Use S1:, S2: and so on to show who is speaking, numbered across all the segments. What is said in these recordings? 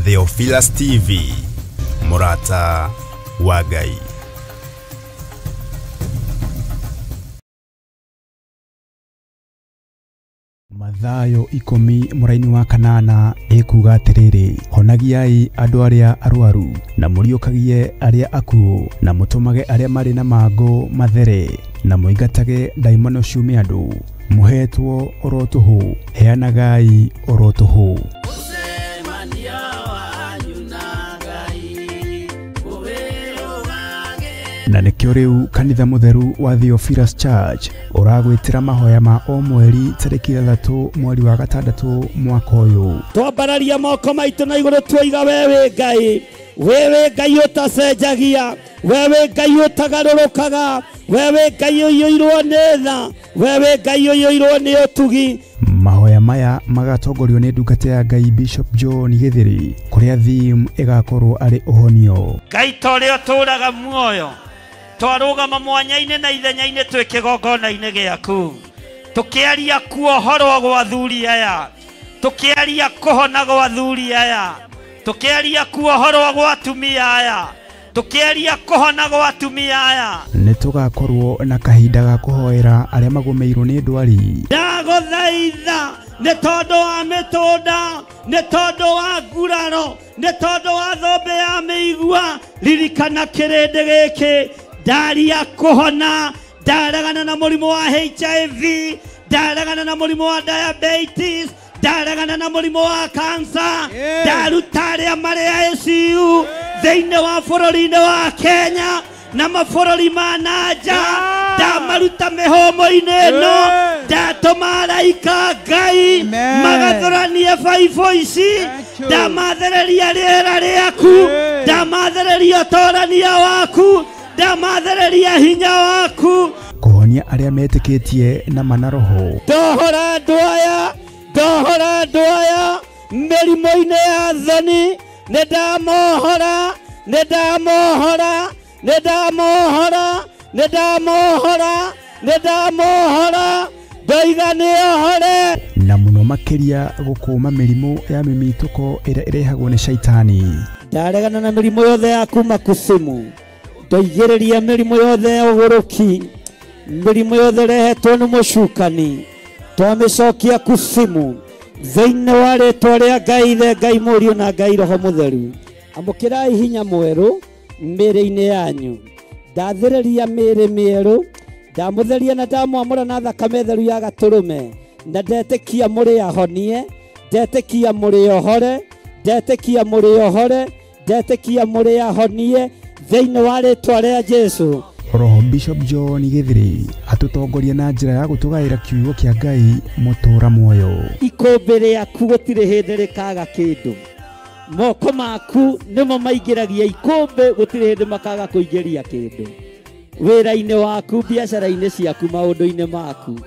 S1: Theophilus TV, Mũrata wa Ngai. Mathayo 10 mũraini wa 8 ĩkuga atĩrĩrĩ, honagiai andũ arĩa arwaru na mũriũkagie arĩa akuũ na mũtũmage arĩa marĩ na mangũ mathere na mũingatage ndaimono ciume andũ. Mũhetwo oro tũhũ, heanagai oro tũhũ. Na nĩkĩo rĩu kanitha mũtheru wa Theophilus Church ũragwĩtĩra mahoya ma o mweri tarĩki 6 mweri wa 6 mwaka ũyũ.
S2: Twambararia moko maitũ na igũrũ tuoiga we wĩ Ngai, we wĩ Ngai ũtacenjagia, we wĩ Ngai ũtagarũrũkaga, we wĩ Ngai ũiyũirwo nĩ tha, we wĩ Ngai ũiyũirwo nĩ ũtugi.
S1: Mahoya maya magatongorio nĩ ndungata ya Ngai Bishop John Githiri, kũrĩa theme ĩgakorwo arĩ ũhonio.
S2: Ngai ta ũrĩa ũtũũraga muoyo, twarũgama mwanya-inĩ na ithenya-inĩ twĩ kĩgongona-inĩ gĩaku, tũkĩaria kuohorwo gwa athuri aya, tũkĩaria kũhona gwa athuri aya, tũkĩaria kuohorwo gwa atumia aya, tũkĩaria kũhona gwa atumia aya.
S1: Nĩ tũgakorwo na kahinda ga kũhoera arĩa magũmĩirwo nĩ ndwari.
S2: Ndagũthaitha nĩ tondũ wa mĩtũnda, nĩ tondũ wa nguraro, nĩ tondũ wa thũmbĩ ya mĩigua, ririkana kĩrĩndĩ gĩkĩ. Ndaria kũhona, ndaregana na mũrimũ wa HIV, ndaregana na mũrimũ wa diabetes, ndaregana na mũrimũ wa cancer, ndaruta arĩa marĩ ICU thĩinĩ wa bũrũri-inĩ wa Kenya na mabũrũri ma na nja, ndamaruta mĩhũmũ-inĩ ĩno, ndatũma araika Ngai magathũranie baibũ ici, ndamathereria rĩera rĩaku, ndamathereria ũtorania waku, ndamathereria hinya waku.
S1: Kũhonia arĩa metĩkĩtie na mana roho.
S2: Ndohora andũ aya, ndohora andũ aya mĩrimũ-inĩ ya thoni, nĩ ndamohora, nĩ ndamohora, nĩ ndamohora, nĩ ndamohora, nĩ ndamohora, ndoiga nĩohore.
S1: Na mũno makĩria gũkũma mĩrimũ ya mĩmitũko ĩrĩa ĩrehagwo nĩ shaitani.
S2: Ndaregana na mĩrimũ yothe ya kuma kusimu, ndoigĩrĩria mĩrimũ yothe ya ũgũrũki, mĩrimũ yothe ĩrehetwo nĩ mũcukani, twamĩcokia kusimu thĩinĩ wa rĩtwa rĩa Ngai Ithe, Ngai Mũriũ na Ngai Roho Mũtheru. Amũkĩrai hinya mwerũ mĩĩrĩ-inĩ yanyu, ndathĩrĩria mĩĩrĩ mĩerũ, ndamũtheria na ndamwamũra na thakame theru ya gatũrũme, na ndetĩkia mũrĩ ahonie, ndetĩkia mũrĩ ohore, ndetĩkia mũrĩ ohore, ndetĩkia mũrĩ ahonie thĩinĩ wa rĩtwa rĩa Jesũ.
S1: Roho Bishop John Githiri atũtongoria na njĩra ya gũtũgaĩra kiugo kĩa Ngai mũtũũra muoyo.
S2: Ikũmbĩ rĩaku gũtirĩ hĩndĩ rĩkaga kĩndũ, moko maku nĩmo maingĩragia ikũmbĩ, gũtirĩ hĩndĩ makaga kũingĩria kĩndũ. Wĩra-inĩ waku, biacara-inĩ ciaku, maũndũ-inĩ maku,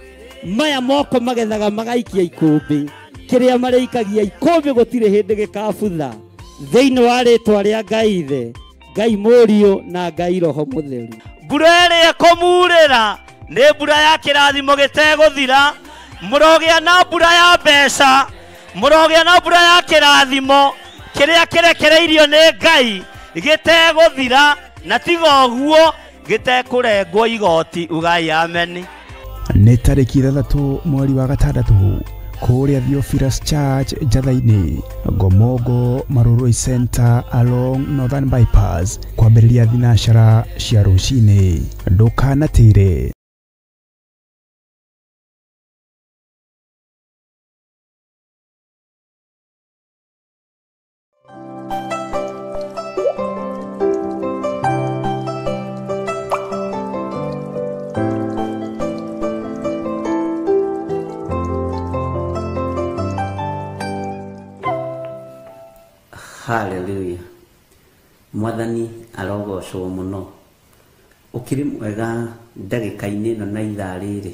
S2: maya moko magethaga magaikia ikũmbĩ, kĩrĩa marĩikagia ikũmbĩ gũtirĩ hĩndĩ gĩkabutha thĩinĩ wa rĩtwa rĩa Ngai Ithe, Ngai Mũriũ na Ngai Roho Mũtheru. Mbura ĩrĩa ĩkũmurĩra nĩ mbura ya kĩrathimo gĩtegũthira, mũrogĩa na mbura ya mbeca, mũrogĩa na mbura ya kĩrathimo kĩrĩa kĩrekereirio nĩ Ngai gĩtegũthira, na tiga ũguo gĩtekũrengwo igoti. Ugai ameni.
S1: Nĩ tarĩki 6 mweri wa 6 kũrĩa Theophilus Church Njatha-inĩ, Ngomongo Marurui Center along Northern Bypass, kwambĩrĩria thinacara cia rũcinĩ. Ndũkanatĩre.
S3: Hallelujah. Mwathani arogocwo mũno. Ũkĩrĩ mwega ndagĩka-inĩ ĩno na ithaa rĩrĩ,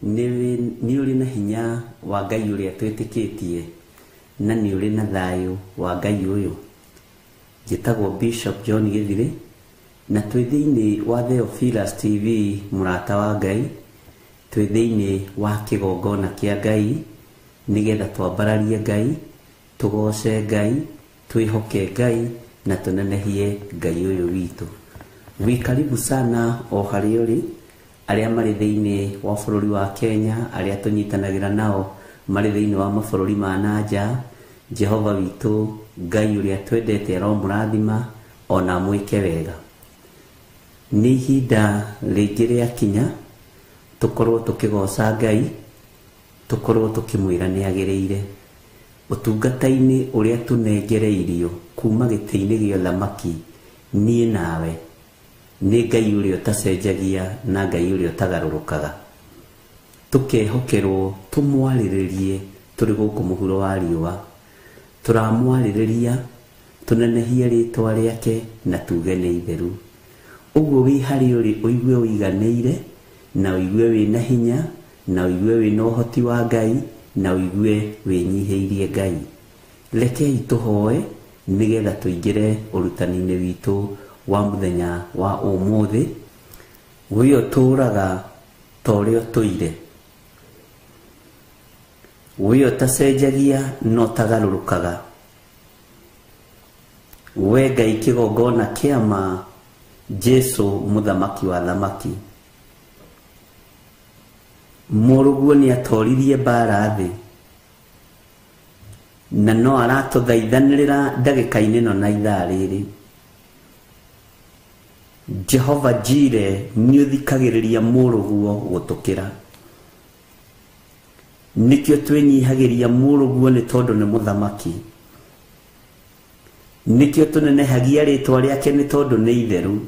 S3: nĩ ũrĩ na hinya wa Ngai ũrĩa twĩtĩkĩtie, na nĩ ũrĩ na thayũ wa Ngai ũyũ. Njĩtagwo Bishop John Githiri, na twĩ thĩinĩ wa Theophilus TV, mũrata wa Ngai, twĩ thĩinĩ wa kĩgongona kĩa Ngai, nĩgetha twambararie Ngai, tũgoce Ngai, Twĩhoke Ngai na tũnenehie Ngai ũyũ witũ. Wĩ karibu sana o harĩa ũrĩ, arĩa marĩ thĩinĩ wa bũrũri wa Kenya, arĩa tũnyitanagĩra nao marĩ thĩinĩ wa mabũrũri ma na nja. Jehova witũ Ngai ũrĩa twendete aromũrathima ona amwĩke wega. Nĩ ihinda rĩngĩ rĩakinya tũkorwo tũkĩgoca Ngai, tũkorwo tũkĩmwĩra nĩ agĩrĩire. Ũtungata-inĩ ũrĩa tũnengereirio kuma gĩtĩ-inĩ gĩa ũthamaki, niĩ nawe, nĩ Ngai ũrĩa ũtacenjagia na Ngai ũrĩa ũtagarũrũkaga. Tũkehokerwo tũmwarĩrĩrie tũrĩ gũkũ mũhuro wa riũa. Tũramwarĩrĩria tũnenehie rĩtwa rĩake na tuge nĩ itheru. Ũguo wĩ harĩa ũrĩ ũigue ũiganĩire, na ũigue wĩna hinya, na ũigue wĩna ũhoti wa Ngai, na ũigue wĩnyihĩirie Ngai. Rekei tũhoe nĩgetha tũingĩre ũrutani-inĩ witũ wa mũthenya wa ũmũthĩ. We ũtũũraga ta ũrĩa ũtũire, we ũtacenjagia na ũtagarũrũkaga, we Ngai kĩgongona kĩa ma, Jesu mũthamaki wa thamaki. Mũrũguo nĩ atoririe mbara thĩ, na no aratũthaithanĩrĩra ndagĩka-inĩ ĩno na ithaa rĩrĩ. Jehova Jire nĩ ũthikagĩrĩria mũrũguo gũtũkĩra. Nĩkĩo twĩnyihagĩria mũrũguo nĩ tondũ nĩ mũthamaki. Nĩkĩo tũnenehagia rĩtwa rĩake nĩ tondũ nĩ itheru.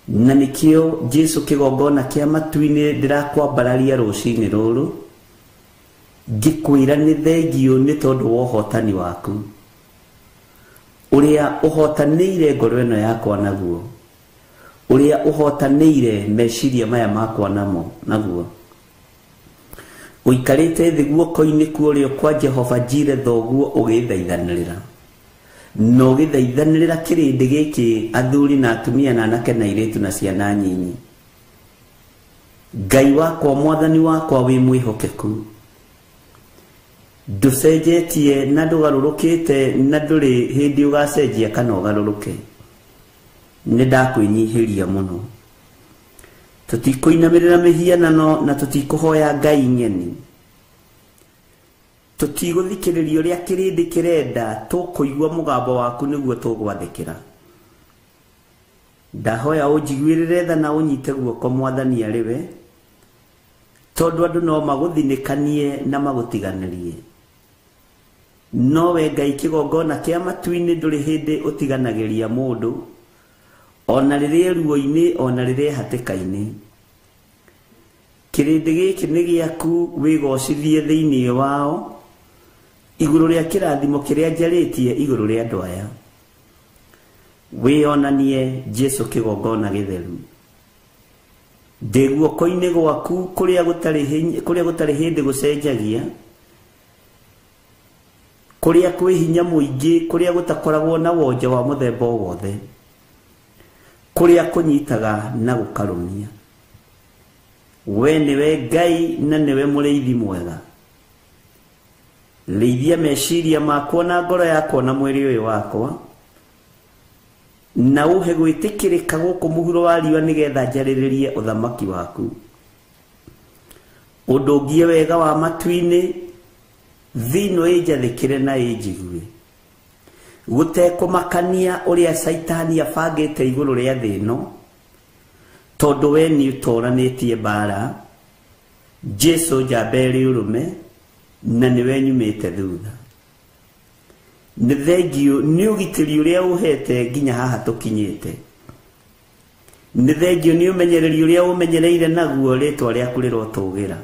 S3: Na nĩkĩo Jesu kĩgongona kĩa matu-inĩ ndĩrakwambararia rũcinĩ rũrũ, ngĩkwĩra nĩ thengio nĩ tondũ wa ũhotani waku, ũrĩa ũhotanĩire ngoro ĩno yakwa naguo, ũrĩa ũhotanĩire meciria maya makwa namo naguo. Ũikarĩte thĩ guoko-inĩ kwa ũrĩo kwa Jehova Jire thoguo ũgĩthaithanĩrĩra, na ũgĩthaithanĩrĩra kĩrĩndĩ gĩkĩ, athuri na atumia na anake na airĩtu na ciana nyinyi. Ngai wakwa, mwathani wakwa, wĩ mwĩhokeku, ndũcenjetie na ndũgarũrũkĩte, na ndũrĩ hĩndĩ ũgacenjia kana ũgarũrũke. Nĩ ndakwĩnyihĩria mũno. Tũtikũinamĩrĩra mĩhianano na tũtikũhoya Ngai ng'eni. Tũtigũthikĩrĩria ũrĩa kĩrĩndĩ kĩrenda, tũkũigua mũgambo waku nĩguo tũgwathĩkĩra. Ndahoya ũnjiguĩrĩre tha na ũnyite guoko mwathani arĩ we, tondũ andũ no magũthinĩkanie na magũtiganĩrie. No we Ngai kĩgongona kĩa matu-inĩ ndũrĩ hĩndĩ ũtiganagĩria mũndũ, ona rĩrĩa ruo-inĩ, ona rĩrĩa hatĩka-inĩ. Kĩrĩndĩ gĩkĩ nĩ gĩaku, wĩgocithie thĩinĩ wao, igũrũ rĩa kĩrathimo kĩrĩa njarĩtie igũrũ rĩa andũ aya. Wĩonanie Jesu kĩgongona gĩtheru. Ndĩ guoko-inĩ gwaku kũrĩa gũtarĩ hĩndĩ gũcenjagia, kũrĩa kwĩ hinya mũingĩ, kũrĩa gũtakoragwo na wonje wa mũthemba o wothe, kũrĩa kũnyitaga na gũkarũmia. We nĩwe Ngai na nĩwe mũrĩithi mwega. Rĩithia meciria makwa na ngoro yakwa na mwĩrĩ ũyũ wakwa, na ũhe gwĩtĩkĩrĩka gũkũ mũhuro wa riũa nĩgetha njarĩrĩrie ũthamaki waku. Ũndũngie wega wa matu-inĩ, thĩ ĩno ĩnjathĩkĩre na ĩnjigue. Gũtekũmakania ũrĩa Caitani abangĩte igũrũ rĩa thĩ ĩno, tondũ we nĩ ũtoranĩtie mbara. Jesu njamba ĩrĩ ũrũme, na nĩwe nyumĩte thutha. Nĩ thengio nĩ ũgitĩri ũrĩa ũhete nginya haha tũkinyĩte. Nĩ thengio nĩ ũmenyereri ũrĩa ũmenyereire naguo, rĩtwa rĩaku rĩrotũgĩra.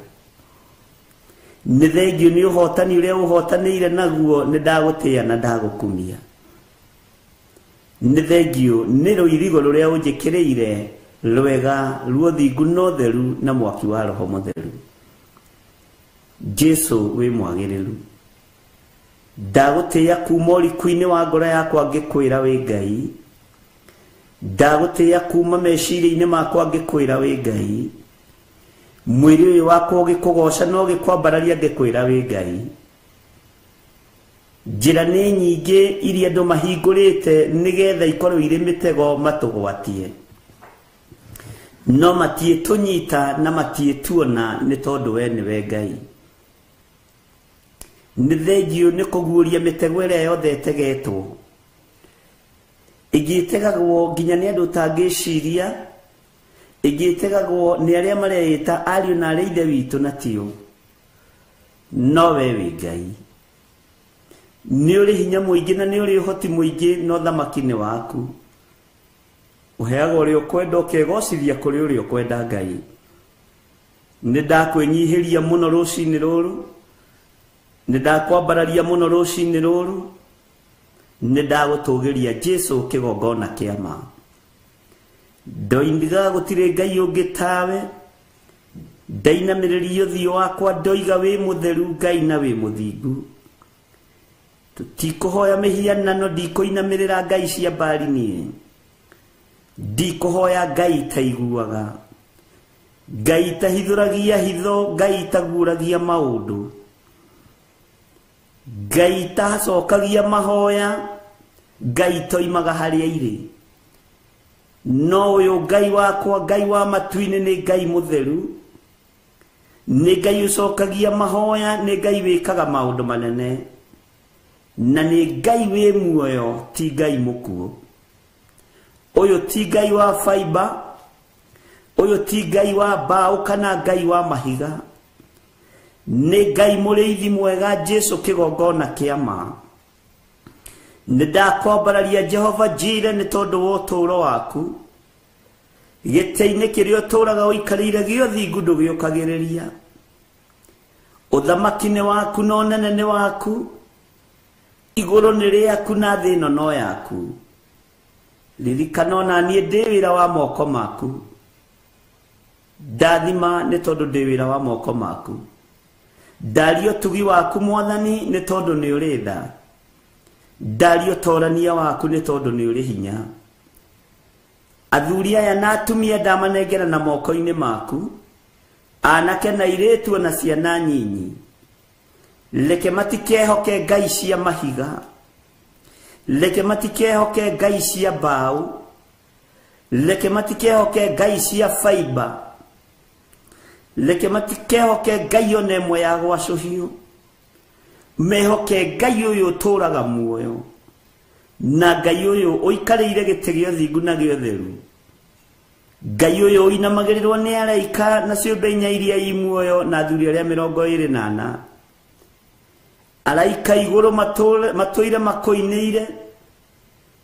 S3: Nĩ thengio nĩ ũhotani ũrĩa ũhotanĩire naguo, nĩ ndagũtĩĩa na ndagũkumia. Nĩ thengio nĩ rũirigo rũrĩa ũnjĩkĩrĩire, rwega ruothingu na ũtheru na mwaki wa Roho Mũtheru. Jesu wĩ mwagĩrĩru. Ndagũtĩĩa kuma ũriku-inĩ wa ngoro yakwa ngĩkwĩra wĩ Ngai. Ndagũtĩĩa kuma meciria-inĩ makwa ngĩkwĩra wĩ Ngai. Mwĩrĩ ũyũ wakwa ũgĩkũgoca na ũgĩkwambararia ngĩkwĩra wĩ Ngai. Njĩra nĩ nyingĩ iria andũ mahingũrĩte nĩgetha ikorwo irĩ mĩtego matũgwatie, no matiĩtũnyita na matiĩtuona nĩ tondũ we nĩwe Ngai. Nĩ thengiũ nĩ kũguũria mĩtego ĩrĩa yothe ĩtegetwo, ĩngĩ ĩtegagwo nginya nĩ andũ ũtangĩciria, ĩngĩ ĩtegagwo nĩ arĩa mareĩta ariũ na arĩa ithe witũ na tio, no we wĩ Ngai. Nĩ ũrĩ hinya mũingĩ na nĩ ũrĩ ũhoti mũingĩ, no thamaki nĩ waku. Ũheaga ũrĩa ũkwenda, ũkegocithia kũrĩ ũrĩa ũkwenda. Ngai, nĩ ndakwĩnyihĩria mũno rũcinĩ rũrũ, nĩ ndakwambararia mũno rũcinĩ rũrũ, nĩ ndagũtũgĩria Jesu kĩgongona kĩa ma. Ndoigaga gũtirĩ Ngai ũngĩ tawe, ndainamĩrĩria ũthiũ wakwa ndoiga wĩ mũtheru Ngai na wĩ mũthingu. Tũtikũhoya mĩhianano, ndikũinamĩrĩra ngai cia Baali niĩ, ndikũhoya ngai itaiguaga, ngai itahithũragia hitho, ngai itaguũragia maũndũ, ngai itacokagia mahoya, ngai itoimaga harĩa irĩ. No ũyũ Ngai wakwa, Ngai wa matu-inĩ, nĩ Ngai mũtheru, nĩ Ngai ũcokagia mahoya, nĩ Ngai wĩkaga maũndũ manene, na nĩ Ngai wĩ muoyo, ti Ngai mũkuũ. Ũyũ ti Ngai wa faiba, ũyũ ti Ngai wa mbaũ kana Ngai wa mahiga, nĩ Ngai mũrĩithi mwega, Jesu kĩgongona kĩa ma. Nĩ ndakwambararia Jehova Jire nĩ tondũ wa ũtũũro waku, gĩtĩ-inĩ kĩrĩa ũtũũraga ũikarĩire gĩa ũthingu ndũgĩũkagĩrĩria. Ũthamaki nĩ waku na ũnene nĩ waku, igũrũ nĩ rĩaku na thĩ ĩno no yaku. Ririkana ona niĩ ndĩ wĩra wa moko maku, ndathima nĩ tondũ ndĩ wĩra wa moko maku. Ndaria ũtugi waku Mwathani nĩ tondũ nĩ ũrĩ tha, ndaria ũtorania waku nĩ tondũ nĩ ũrĩ hinya. Athuri aya na atumia ndamanengera na moko-inĩ maku, anake na airĩtu ona ciana nyinyi. Reke matikehoke ngai cia mahiga, reke matikehoke ngai cia mbaũ, reke matikehoke ngai cia faiba, reke matikehoke ngai ona ĩmwe ya gwacũhio. Mehoke Ngai ũyũ ũtũũraga muoyo, na Ngai ũyũ ũikarĩire gĩtĩ gĩa ũthingu na gĩa ũtheru, Ngai ũyũ ũinamagĩrĩrwo nĩ araika na ciũmbe inya iria i muoyo na athuri arĩa 24. Araika igũrũ matũire makũinĩire,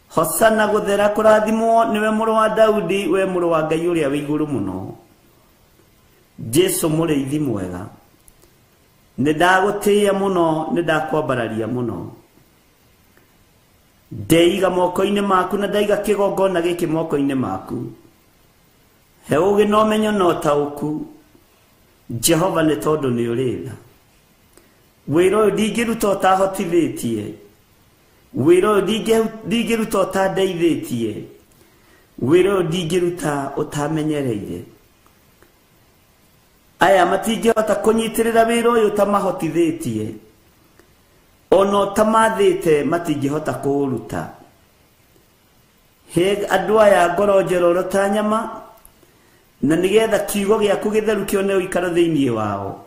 S3: hosana gũthera kũrathimwo nĩwe mũrũ wa Daudi, we mũrũ wa Ngai ũrĩa wĩ igũrũ mũno. Jesu mũrĩithi mwega, nĩ ndagũtĩĩa mũno, nĩ ndakwambararia mũno. Ndeiga moko-inĩ maku na ndaiga kĩgongona gĩkĩ moko-inĩ maku. He ũũgĩ na ũmenyo na ũtaũku, Jehova, nĩ tondũ nĩ ũrĩ tha. Wĩra ũyũ ndingĩruta ũtahotithĩtie, wĩra ũyũ ndingĩruta ũtandeithĩtie, wĩra ũyũ ndingĩruta ũtamenyereire. Aya matingĩhota kũnyitĩrĩra wĩra ũyũ ũtamahotithĩtie, ona ũtamathĩte matingĩhota kũũruta. He andũ aya ngoro njororo ta nyama, na nĩgetha kiugo gĩaku gĩtheru kĩone ũikaro thĩinĩ wao,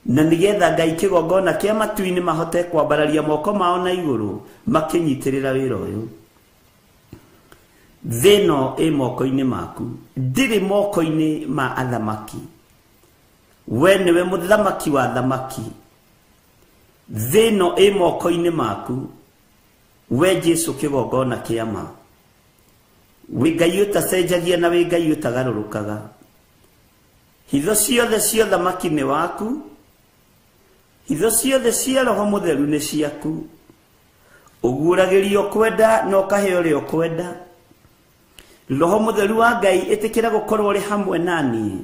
S3: na nĩgetha Ngai kĩgongona kĩa matu-inĩ mahote kwambararia moko mao na igũrũ makĩnyitĩrĩra wĩra ũyũ. Thĩ ĩno ĩ moko-inĩ maku, ndĩrĩ moko-inĩ ma athamaki. We nĩwe mũthamaki wa thamaki. Thĩ ĩno ĩ moko-inĩ maku, we Jesu kĩgongona kĩa ma. Wĩ Ngai ũtacenjagia na wĩ Ngai ũtagarũrũkaga. Hitho ciothe cia ũthamaki nĩ waku, hitho ciothe cia Roho Mũtheru nĩ ciaku. Ũguũragĩrio ũkwenda na ũkahe ũrĩa ũkwenda. Roho Mũtheru wa Ngai, ĩtĩkĩra gũkorwo ũrĩ hamwe na niĩ.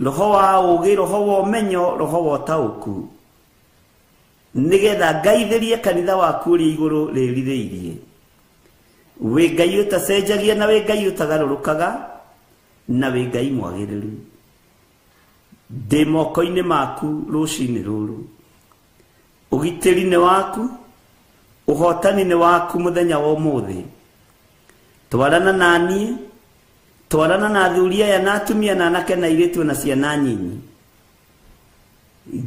S3: Roho wa ũũgĩ, roho wa ũmenyo, roho wa ũtaũku, nĩgetha ngaithĩrie kanitha waku ũrĩa igũrũ rĩrirĩirie. Wĩ Ngai ũtacenjagia na wĩ Ngai ũtagarũrũkaga na wĩ Ngai mwagĩrĩru. Ndĩ moko-inĩ maku rũcinĩ rũrũ. Ũgitĩri nĩ waku, ũhotani nĩ waku mũthenya wa ũmũthĩ. Twarana na niĩ, twarana na athuri aya na atumia na anake na airĩtu na ciana nyinyi.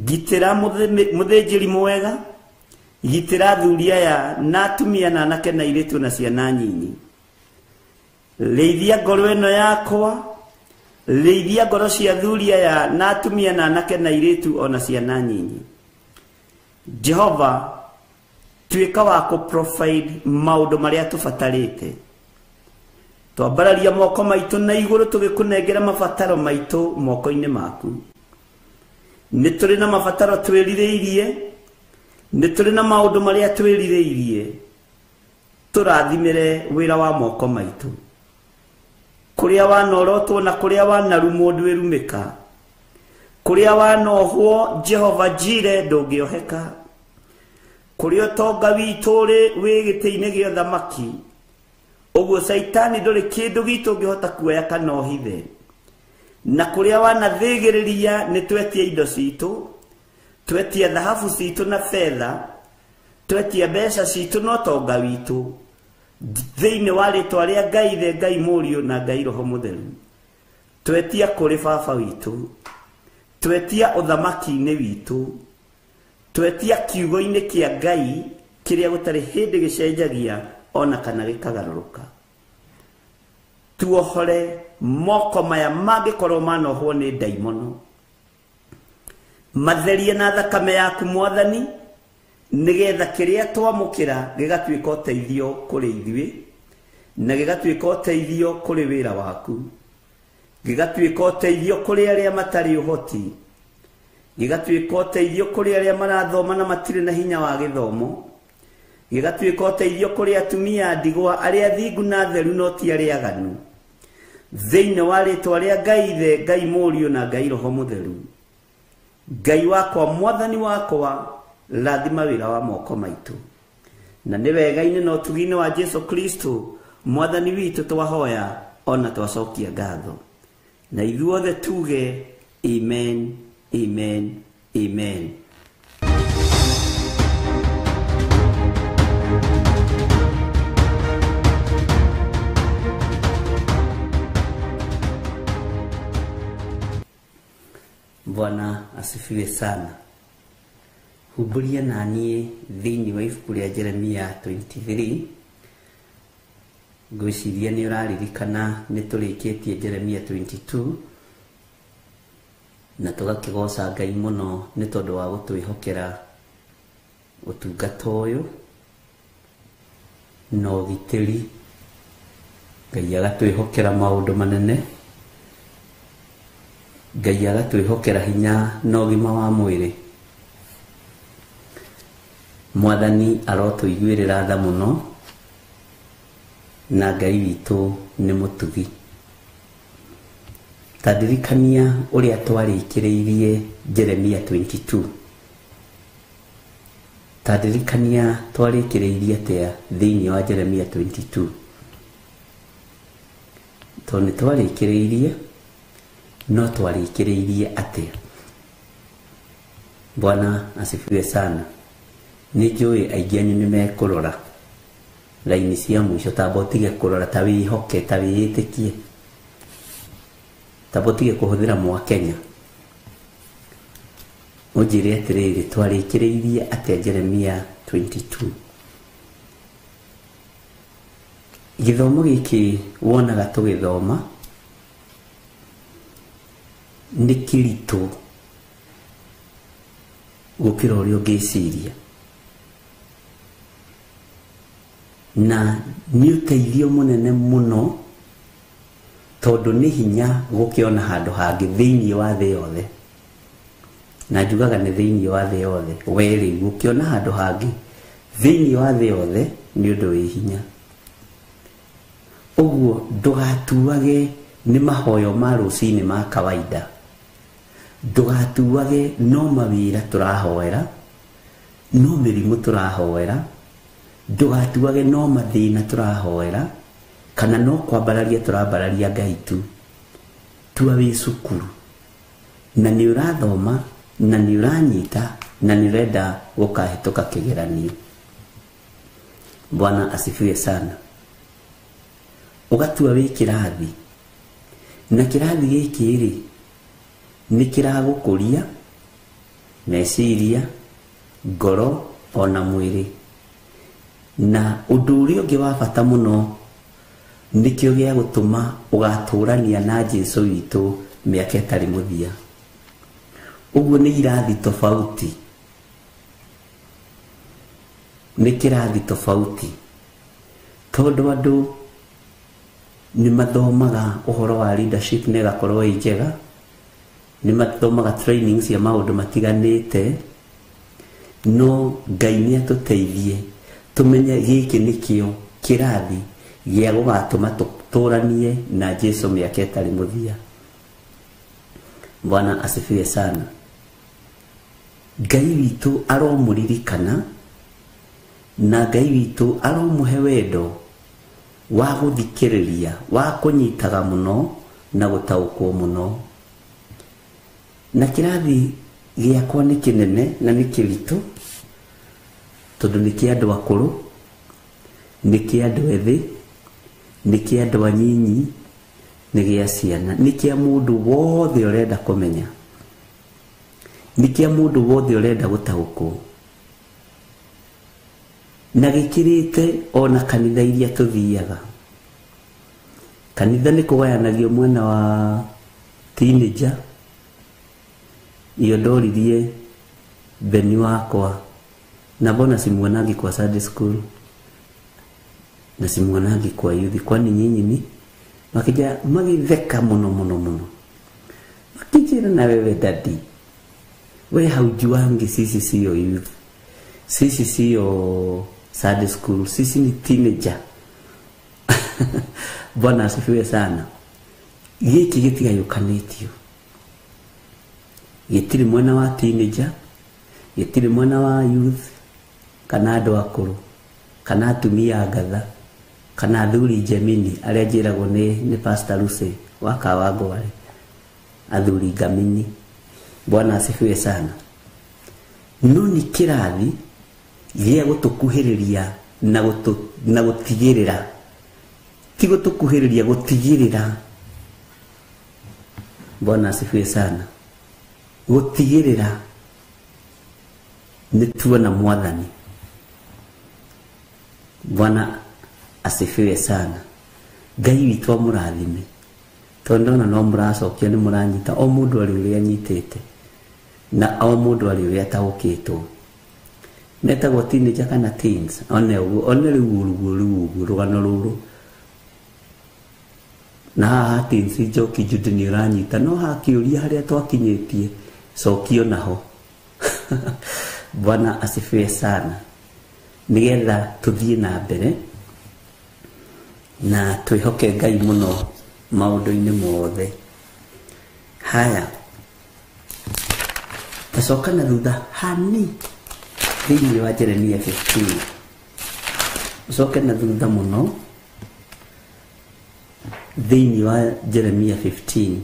S3: Gitĩra mũthĩnjĩri mwega, gitĩra athuri aya na atumia na anake na airĩtu na ciana nyinyi. Rĩithia ngoro ĩno yakwa, rĩithia ngoro cia athuri aya na atumia na anake na airĩtu ona ciana nyinyi. Jehova, tuĩka wa kũ provide maũndũ marĩa tũbatarĩte. Twambararia moko maitũ na igũrũ tũgĩkũnengera mabataro maitũ moko-inĩ maku. Nĩ tũrĩ na mabataro twĩrirĩirie, nĩ tũrĩ na maũndũ marĩa twĩrirĩirie. Tũrathimĩre wĩra wa moko maitũ. Kũrĩa wanorotwo na kũrĩa wanarumwo ndwĩrumĩka, kũrĩa wanohwo Jehova Jire ndũngĩoheka, kũrĩa ũtonga witũ ũrĩ wĩ gĩtĩ-inĩ gĩa ũthamaki, ũguo Caitani ndũrĩ kĩndũ gitũ ũngĩhota kuoya kana ũhithe. Na kũrĩa wanathĩgĩrĩria nĩ twetia indo citũ, twetia thahabu citũ na betha, twetia mbeca citũ na ũtonga witũ, thĩinĩ wa rĩtwa rĩa Ngai Ithe, Ngai Mũriũ na Ngai Roho Mũtheru. Twetia kũrĩ baba witũ, twetia ũthamaki-inĩ witũ, twetia kiugo-inĩ kĩa Ngai kĩrĩa gũtarĩ hĩndĩ gĩcenjagia ona kana gĩkagarũrũka. Tuohore moko maya mangĩkorwo manohwo nĩ ndaimono, matherie na thakame yaku Mwathani, nĩgetha kĩrĩa twamũkĩra gĩgatuĩka ũteithio kũrĩ ithuĩ, na gĩgatuĩka ũteithio kũrĩ wĩra waku, gĩgatuĩka ũteithio kũrĩ arĩa matarĩ ũhoti, gĩgatuĩka ũteithio kũrĩ arĩa marathoma na matirĩ na hinya wa gĩthomo, gĩgatuĩka ũteithio kũrĩ atumia ndigwa arĩa athingu na atheru no ti arĩa aganu. Thĩinĩ wa rĩtwa rĩa Ngai Ithe, Ngai Mũriũ na Ngai Roho Mũtheru, Ngai wakwa, Mwathani wakwa, rathima wĩra wa moko maitũ. Na nĩ wega-inĩ na ũtugi-inĩ wa Jesu Kristo Mwathani witũ twahoya ona twacokia ngatho. Na ithuothe tuge amen, amen, amen. Bwana asifiwe sana. Humbũria na niĩ thĩinĩ wa ibuku rĩa Jeremia 23. Ngwĩciria nĩ ũraririkana nĩ tũrĩkĩtie Jeremia 22 na tũgakĩgoca Ngai mũno nĩ tondũ wa gũtwĩhokera ũtungata ũyũ na ũgitĩri. Ngai agatwĩhokera maũndũ manene, Ngai agatwĩhokera hinya na ũgima wa mwĩrĩ. Mwathani arotũiguĩrĩra tha mũno, na Ngai witũ nĩ mũtugi. Ta ndirikania ũrĩa twarĩkĩrĩirie Jeremia 22. Ta ndirikania twarĩkĩrĩirie atĩa thĩinĩ wa Jeremia 22. Tondũ nĩ twarĩkĩrĩirie, no twarĩkĩrĩirie atĩa? Bwana asifiwe sana. Nĩ njũĩ aingĩ anyu nĩ mekũrora raini cia mũico, tamba ũtige kũrora, ta wĩhoke, ta wĩĩtĩkie, tamba ũtige kũhũthĩra mwa Kenya. Ũnjĩre atĩrĩrĩ, twarĩkĩrĩirie atĩa Jeremia 22? Gĩthomo gĩkĩ wonaga tũgĩthoma nĩ kĩritũ gũkĩra ũrĩa ũngĩciria, na nĩ ũteithio mũnene mũno tondũ nĩ hinya gũkĩona handũ hangĩ thĩinĩ wa thĩ yothe. Na njugaga nĩ thĩinĩ wa thĩ yothe, we rĩu gũkĩona handũ hangĩ thĩinĩ wa thĩ yothe nĩ ũndũ wĩ hinya. Ũguo ndũgatuage nĩ mahoyo ma rũcinĩ ma kawaida, ndũgatuage no mawĩra tũrahoera, no mĩrimũ tũrahoera, ndũgatuage no mathĩna tũrahoera, kana no kwambararia tũrambararia Ngai tu. Tua wĩ cukuru na nĩ ũrathoma na nĩ ũranyita na nĩ ũrenda gũkahĩtũka kĩgeranio. Bwana asifiwe sana. Ũgatua wĩ kĩrathi, na kĩrathi gĩkĩ rĩ nĩ kĩragũkũria meciria, ngoro ona mwĩrĩ. Na ũndũ ũrĩa ũngĩ wa bata mũno nĩkĩo gĩa gũtũma ũgatũrania na Jesũ witũ mĩaka ĩtarĩ mũthia. Ũguo nĩ irathi tofauti, nĩ kĩrathi tofauti, tondũ andũ nĩ mathomaga ũhoro wa leadership na ĩgakorwo ĩ njega, nĩ mathomaga training cia maũndũ matiganĩte, no Ngai nĩ atũteithie tũmenye gĩkĩ nĩkĩo kĩrathi gĩa gũgatũma tũtũranie na Jesũ mĩaka ĩtarĩ mũthia. Bwana asifiwe sana. Ngai witũ aromũririkana, na Ngai witũ aromũhe wendo wa gũthikĩrĩria, wa kũnyitaga mũno na gũtaũkwo mũno. Na kĩrathi gĩakwa nĩ kĩnene na nĩ kĩritũ, tondũ nĩ kĩa andũ akũrũ, nĩ kĩa andũ ethĩ, nĩ kĩa andũ anyinyi, nĩ gĩa ciana, nĩ kĩa mũndũ wothe ũrenda kũmenya, nĩ kĩa mũndũ wothe ũrenda gũtaũkwo, na gĩkĩrĩte ona kanitha iria tũthiaga. Kanitha nĩ kũgayanagio mwena wa teenager. Iyo ndoririe Beni wakwa, na mbona simuonagi kwa Sunday school na simuonagi kwa youth, kwani nyinyi ni makija magitheka muno muno muno, makijira na wewe daddy, we haujuangi sisi sio youth, sisi sio Sunday school, sisi ni teenager. Bwana asifiwe sana. Gĩkĩ gĩtigayũkanĩtio, gĩtirĩ mwena wa teenager, gĩtirĩ mwena wa youth, kana andũ akũrũ, kana atumia ngatha, kana athuri Gemini arĩa njĩragwo nĩ Pastor Lucy wa Kawangware, athuri ngamini. Bwana asifiwe sana. No nĩ kĩrathi gĩa gũtũkuhĩrĩria na gũtigĩrĩra, ti gũtũkuhĩrĩria, gũtigĩrĩra. Bwana asifiwe sana. Gũtigĩrĩra nĩ tuona Mwathani. Bwana asifiwe sana. Ngai witũ amũrathime, tondũ ndona no mũracokia nĩ mũranyita, o mũndũ arĩ ũrĩa anyitĩte na o mũndũ arĩ ũrĩa ataũkĩtwo. Metagwo teenager kana teens, one ũguo, one rĩu ũguo, rĩu ũguo rũgano rũrũ. Na haha teens Njoki Jude nĩ ũranyita, no hakĩũria harĩa twakinyĩtie cokio naho. Bwana asifiwe sana. Nĩgetha tũthiĩ na mbere na twĩhoke Ngai mũno maũndũ-inĩ mothe. Haya, tacoka na thutha hani thĩinĩ wa Jeremia 15, ũcoke na thutha mũno thĩinĩ wa Jeremia 15,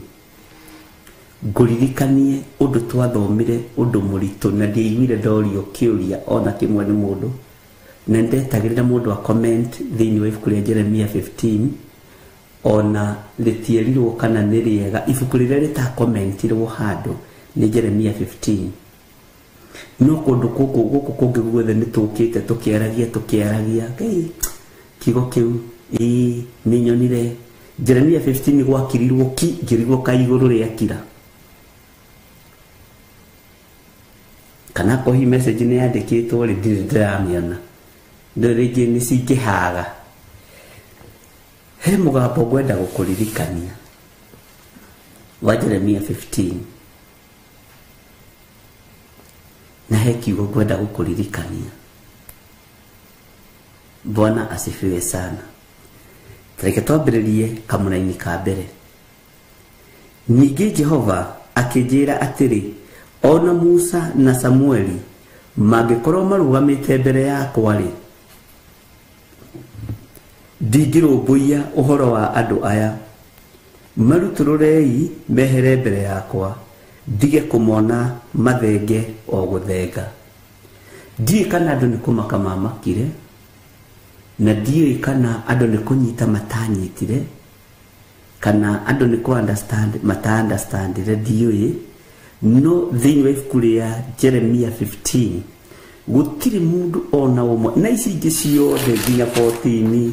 S3: ngũririkanie ũndũ twathomire, ũndũ mũritũ, na ndiaiguire ndorio kĩũria ona kĩmwe nĩ mũndũ, na ndetagĩrĩra mũndũ a comment thĩinĩ wa ibuku rĩa Jeremia 15, ona rĩtierirwo kana nĩ rĩega. Ibuku rĩrĩa rĩtakomentirwo handũ nĩ Jeremia 15. No kũndũ gũkũ kũngĩ guothe nĩ tũkĩte tũkĩaragia Ngai kiugo kĩu, ĩĩ nĩ nyonire Jeremia 15 gwakirirwo ki, ngĩrigwo ka igũrũ rĩakira, kana kohi message nĩ yandĩkĩtwo rĩ, ndirĩ ndĩramĩona, ndũ rĩngĩ nĩ cingĩhaga. He mũgambo ngwenda gũkũririkania wa Jeremia 15, na he kiugo ngwenda gũkũririkania. Bwana asifiwe sana. Reke twambĩrĩrie kamũraini ka mbere. Ningĩ Jehova akĩnjĩra atĩrĩ, ona Musa na Samueli mangĩkorwo marũgamĩte mbere yakwa-rĩ, ndingĩrũmbũiya ũhoro wa andũ aya. Marutũrũrei mehere mbere yakwa, Ndige kũmona mathenge o gũthenga. Ndiũĩ kana andũ nĩ kũmaka mamakire, na ndiũĩ kana andũ nĩ kũnyita matanyitire, kana andũ nĩ kũ understand mata understandire, ndiũĩ. No thĩinĩ wa ibuku rĩa Jeremia 15 gũtirĩ mũndũ ona ũmwe, na ici ingĩ ciothe nginya 14 nĩ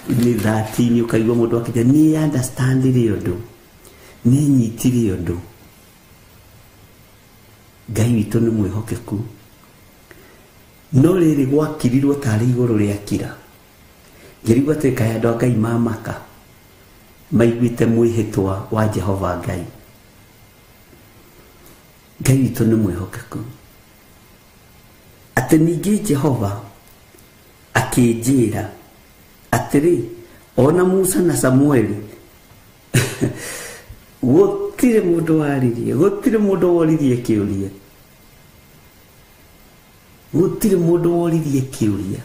S3: 13 ũkaigua mũndũ akĩnja nĩ understandire ũndũ, nĩ nyitire ũndũ. Ngai witũ nĩ mwĩhokeku. No rĩrĩ gwakirirwo tarĩ igũrũ rĩa kira, ngĩrigwo atĩ kaĩ andũ a Ngai mamaka maiguĩte mwĩhĩtwa wa Jehova Ngai. Ngai witũ nĩ mwĩhokeku. Atĩ ningĩ Jehova akĩnjĩra atĩrĩ, ona Musa na Samueli gũtirĩ mũndũ waririe, gũtirĩ mũndũ woririe kĩũria, gũtirĩ mũndũ woririe kĩũria.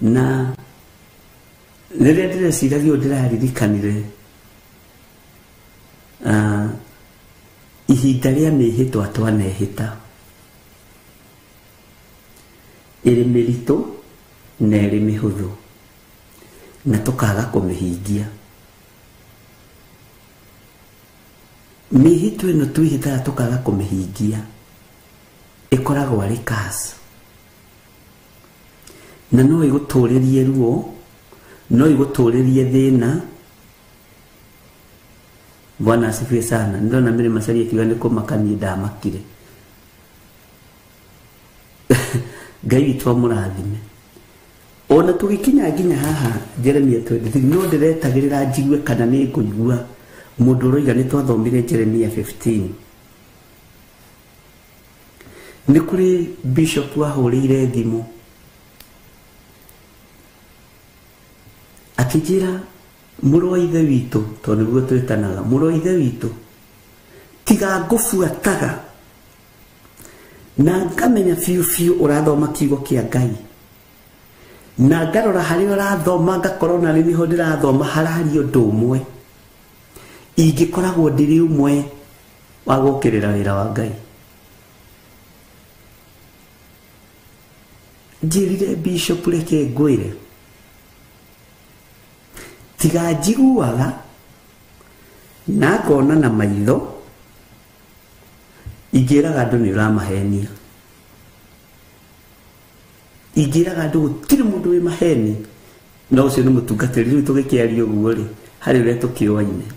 S3: Na rĩrĩa ndĩreciragia ũũ ndĩraririkanire ihinda rĩa mĩhĩtwa twanehĩta ĩrĩ mĩritũ na ĩrĩ mĩhũthũ, na tũkaga kũmĩhingia. Mĩhĩtwa ĩno twĩhĩtaga tũkaga kũmĩhingia ĩkoragwo arĩ curse, na no ĩgũtũrĩrie ruo, no ĩgũtũrĩrie thĩna. Bwana asifiwe sana. Ndĩrona Mary Macharia akiuga nĩ kũmaka niĩ ndamakire. Ngai witũ amũrathime. Ona tũgĩkinya nginya haha Jeremia 23 no ndĩretagĩrĩra njigue kana nĩ ngũigua mũndũ ũroiga nĩ twathomire Jeremia 15. Nĩ kũrĩ bishop wahũrĩire thimũ akĩnjĩra, mũrũ wa ithe witũ, tondũ nĩguo twĩtanaga, mũrũ wa ithe witũ, tiga ngũbuataga na ngamenya biũ biũ ũrathoma kiugo kĩa Ngai, na ngarora harĩa ũrathoma ngakorwo na nĩ niho ndĩrathoma hararia ũndũ ũmwe, ingĩkoragwo ndĩrĩ ũmwe wa gũkĩrĩra wĩra wa Ngai. Njĩrire bishop reke ngwĩre, tiga njiguaga na ngona na maitho, ingĩraga andũ nĩ ũramahenia, ingĩraga andũ gũtirĩ mũndũ wĩ maheni, no ũcio nĩ mũtungatĩri. Rĩu tũgĩkĩaria ũguo rĩ, harĩ ũrĩa tũkĩoaine.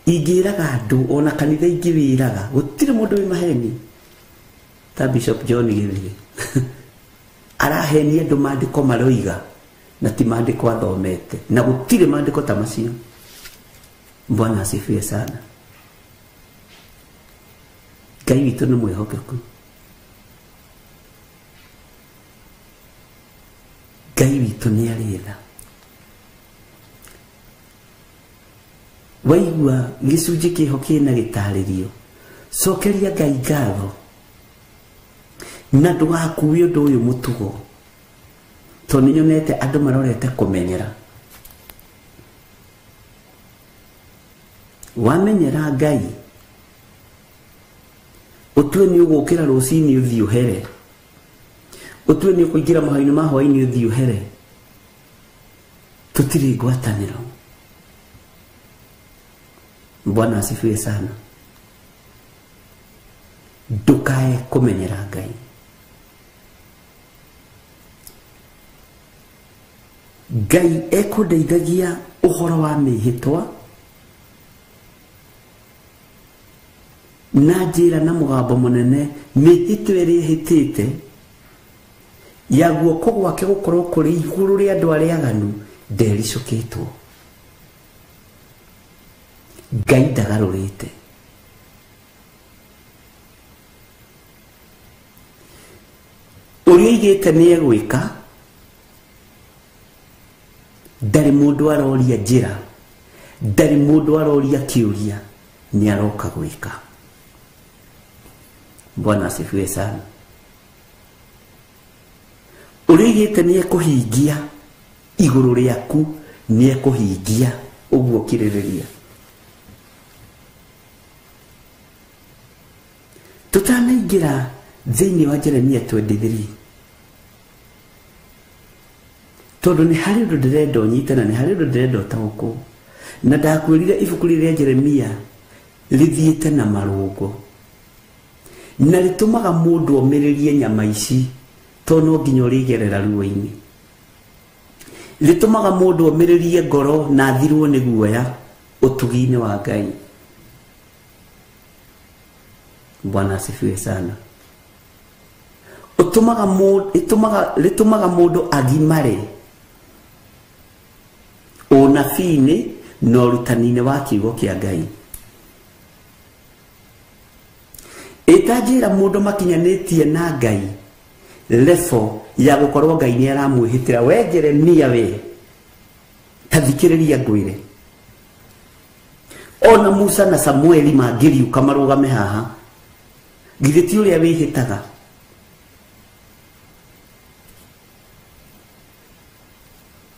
S3: Ingĩraga andũ ona kanitha ingĩwĩraga gũtirĩ mũndũ wĩ maheni ta Bishop John Gĩthiri. Arahenia andũ maandĩko maroiga na ti maandĩko athomete, na gũtirĩ maandĩko ta macio. Bwana asifiwe sana. Ngai witũ nĩ mwĩhokeku. Ngai witũ nĩ arĩ tha. Waigua gĩcunjĩ kĩho kĩna gĩtarĩrio, cokeria Ngai ngatho na ndũgakue ũndũ ũyũ mũtugo, tondũ nĩ nyonete andũ marorete kũmenyera. Wamenyera Ngai, ũtue nĩ ũgũkĩra rũcinĩ ũthiĩ ũhere, ũtue nĩ ũkũingĩra mahoya-inĩ ma hwaĩ-inĩ ũthiĩ ũhere, tũtirĩ ngwatanĩro. Bwana asifiwe sana. Ndũkae kũmenyera Ngai. Ngai ekũndeithagia ũhoro wa mĩhĩtwa na njĩra na mũgambo mũnene, mĩhĩtwa ĩrĩa ĩhĩtĩte ya guoko gwake gũkorwo kũrĩ igũrũ rĩa andũ arĩa aganu ndericũkĩtwo. Ngai ndagarũrĩte. Ũrĩa oigĩte nĩ egwĩka, ndarĩ mũndũ aroria njĩra, ndarĩ mũndũ aroria kĩũria, nĩ aroka gwĩka. Bwana asifiwe sana. Ũrĩa oigĩte nĩ ekũhingia igũrũ rĩaku, nĩ ekũhingia ũguo kirĩrĩria. Tũtanaingĩra thĩinĩ wa Jeremia 23, tondũ nĩ harĩ ũndũ ndĩrenda ũnyite na nĩ harĩ ũndũ ndĩrenda ũtaũkwo. Na ndakwĩrire ibuku rĩrĩa Jeremia rĩthiĩte na marũngo na rĩtũmaga mũndũ omĩrĩrie nyama ici, tondũ no nginya ũrĩgerera ruo-inĩ. Rĩtũmaga mũndũ omĩrĩrie ngoro na athirwo nĩ guoya ũtugi-inĩ wa Ngai. Bwana asifiwe sana. Ũtũmaga mũndũ, rĩtũmaga mũndũ agimare ũnabii-inĩ na ũrutani-inĩ wa kiugo kĩa Ngai. Ĩtanjĩra mũndũ makinyanĩtie na Ngai level ya gũkorwo Ngai nĩ aramwĩhĩtĩra, we Jeremia we ta thikĩrĩria ngwĩre. Ona Musa na Samueli mangĩriũka marũgame haha, githĩ ti ũrĩa wĩhĩtaga?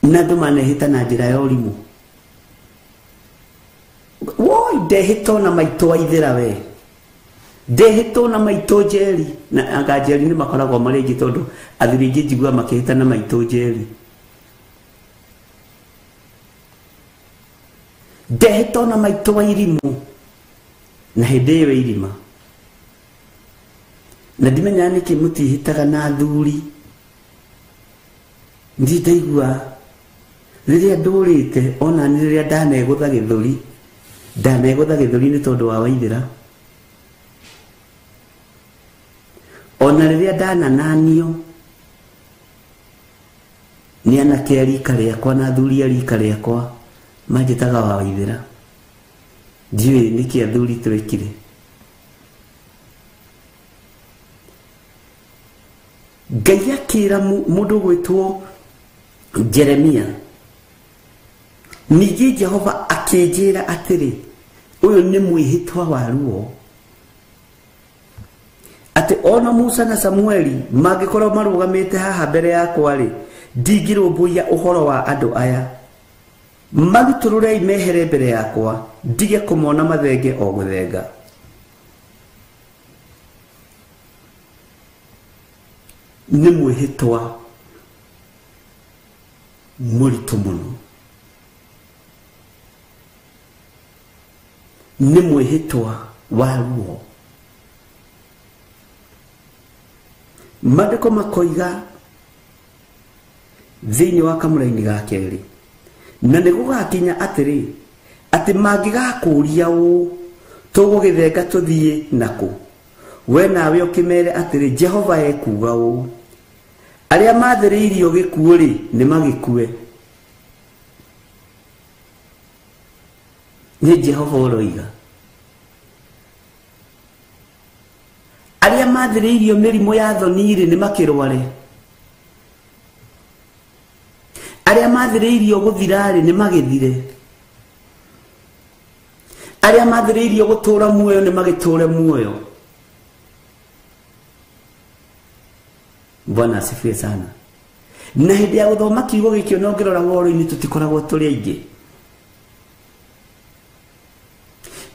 S3: Na andũ manehĩta na njĩra ya ũrimũ. Woi, ndehĩta ona maitũ waithĩra we, ndehĩta ona maitũ Njeri. Na anga Njeri nĩ makoragwo marĩ aingĩ, tondũ athuri aingĩ njiguaga makĩhĩta na maitũ Njeri. Ndehĩta ona maitũ wa irimũ, na hĩndĩ ĩyo irima. Na ndimenyaga nĩkĩ mũtihĩtaga na athuri. Ndirĩ ndaigua rĩrĩa ndũrĩte, ona nĩ rĩrĩa ndanegũtha gĩthũri, ndanegũtha gĩthũri nĩ tondũ wa waithĩra. Ona rĩrĩa ndanananio nĩ anake a rika rĩakwa na athuri a rika rĩakwa manjĩtaga wa waithĩra. Ndiũĩ nĩkĩ athuri twekire. Ngai akĩra mũndũ ũgwĩtwo Jeremia, ningĩ Jehova akĩnjĩra atĩrĩ, ũyũ nĩ mwĩhĩtwa wa ruo, atĩ ona Musa na Samueli mangĩkorwo marũgamĩte haha mbere yakwa rĩ, ndingĩrũmbũiya ũhoro wa andũ aya. Marutũrũrei mehere mbere yakwa, ndige kũmona mathenge o gũthenga. Nĩ mwĩhĩtwa mũritũ mũno, nĩ mwĩhĩtwa wa ruo. Maandĩko makoiga thĩinĩ wa kamũraini ga kerĩ, na nĩ gũgakinya atĩrĩ, atĩ mangĩgakũũria ũũ, tũgũgĩthenga tũthiĩ nakũ? We nawe ũkĩmere atĩrĩ, Jehova ekuuga ũũ, arĩa mathĩrĩirio gĩkuũ rĩ, nĩ magĩkue. Nĩ Jehova ũroiga. Arĩa mathĩrĩirio mĩrimũ ya thoni rĩ, nĩ makĩrware. Arĩa mathĩrĩirio gũthira rĩ, nĩ magĩthire. Arĩa mathĩrĩirio gũtũũra muoyo nĩ magĩtũũre muoyo. Bwana asifiwe sana. Na hĩndĩ ya gũthoma kiugo gĩkĩ ona ũngĩrora woro-inĩ tũtikoragwo tũrĩ aingĩ.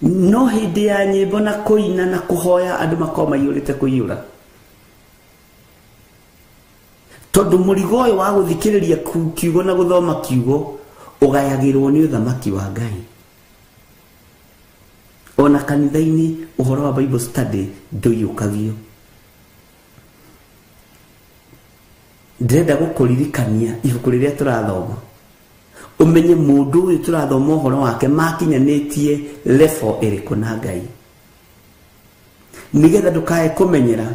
S3: No hĩndĩ ya nyĩmbo na kũina na kũhoya andũ makoragwo maiyũrĩte kũiyũra. Tondũ mũrigo ũyũ wa gũthikĩrĩria kiugo na gũthoma kiugo ũgayagĩrwo nĩ ũthamaki wa Ngai. Ona kanitha-inĩ ũhoro wa Bible study ndũiyũkagio. Ndĩrenda gũkũririkania ibuku rĩrĩa tũrathoma, ũmenye mũndũ ũyũ tũrathoma ũhoro wake makinyanĩtie level ĩrĩkũ na Ngai, nĩgetha ndũkae kũmenyera,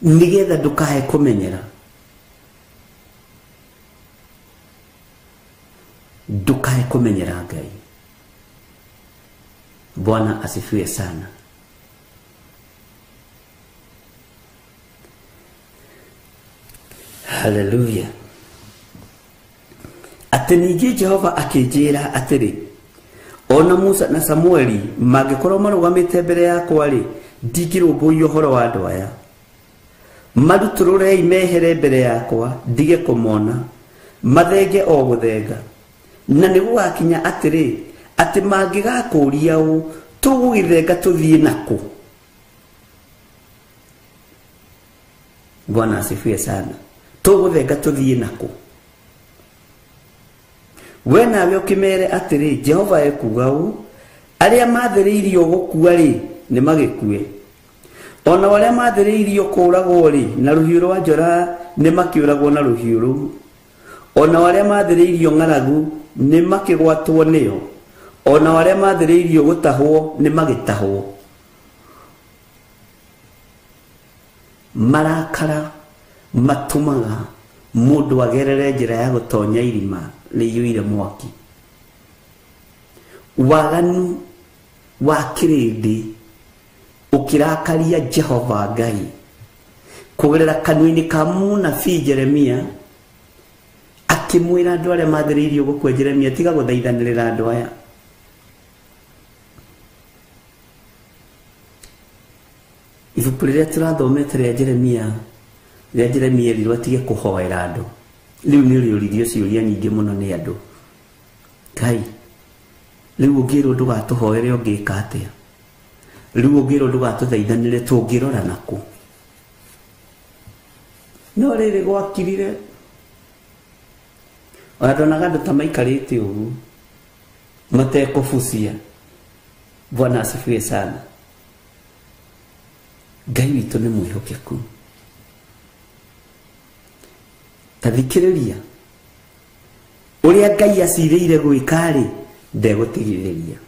S3: nĩgetha ndũkae kũmenyera, ndũkae kũmenyera Ngai. Bwana asifiwe sana. Hallelujah. Atĩ ningĩ Jehova akĩnjĩra atĩrĩ, ona Musa na Samueli mangĩkorwo marũgamĩte mbere yakwa rĩ, ndingĩrũmbũiya ũhoro wa andũ aya. Marutũrũrei mehere mbere yakwa, ndige kũmona, mathenge o gũthenga. Na nĩ gũgakinya atĩrĩ, atĩ mangĩgakũũria ũũ, Tũgũgĩthenga tũthiĩ nakũ? Bwana asifiwe sana. Tũgũthenga tũthiĩ nakũ? We nawe ũkĩmere atĩrĩ, Jehova ekuuga ũũ, arĩa maathĩrĩirio gũkua rĩ, nĩmagĩkue. Ona arĩa maathĩrĩirio kũũragwo rĩ, na rũhiũ rwa njora nĩmakĩũragwo na rũhiũ rũu. Ona arĩa maathĩrĩirio ng'aragu nĩmakĩgwatwo nĩyo. Ona arĩa maathĩrĩirio gũtahwo nĩmagĩtahwo. Marakara matũmaga mũndũ agerere njĩra ya gũtonya irima rĩiyũire mwaki. Waganu wa kĩrĩndĩ ũkĩrakaria Jehova Ngai kũgerera kanua-inĩ ka mũnabii Jeremia, akĩmwĩra andũ arĩa maathĩrĩirio gũkua, Jeremia, tiga gũthaithanĩrĩra andũ aya. Ibuku rĩrĩa tũrathomete rĩa Jeremia, rĩa Jeremia erirwo atige kũhoera andũ. Rĩu nĩ rĩũririo ciũria nyingĩ mũno nĩ andũ. Ngai, rĩu ũngĩrwo ndũgatũhoere ũngĩka atĩa? Rĩu ũngĩrwo ndũgatũthaithanĩre tũngĩrora nakũ? No rĩrĩ gwakirire, ona ndonaga andũ ta maikarĩte ũguo matekũbucia. Bwana asifiwe sana. Ngai witũ nĩ mwĩhokeku. Ta thikĩrĩria ũrĩa Ngai acirĩire gwĩka rĩ, ndegũtigithĩria.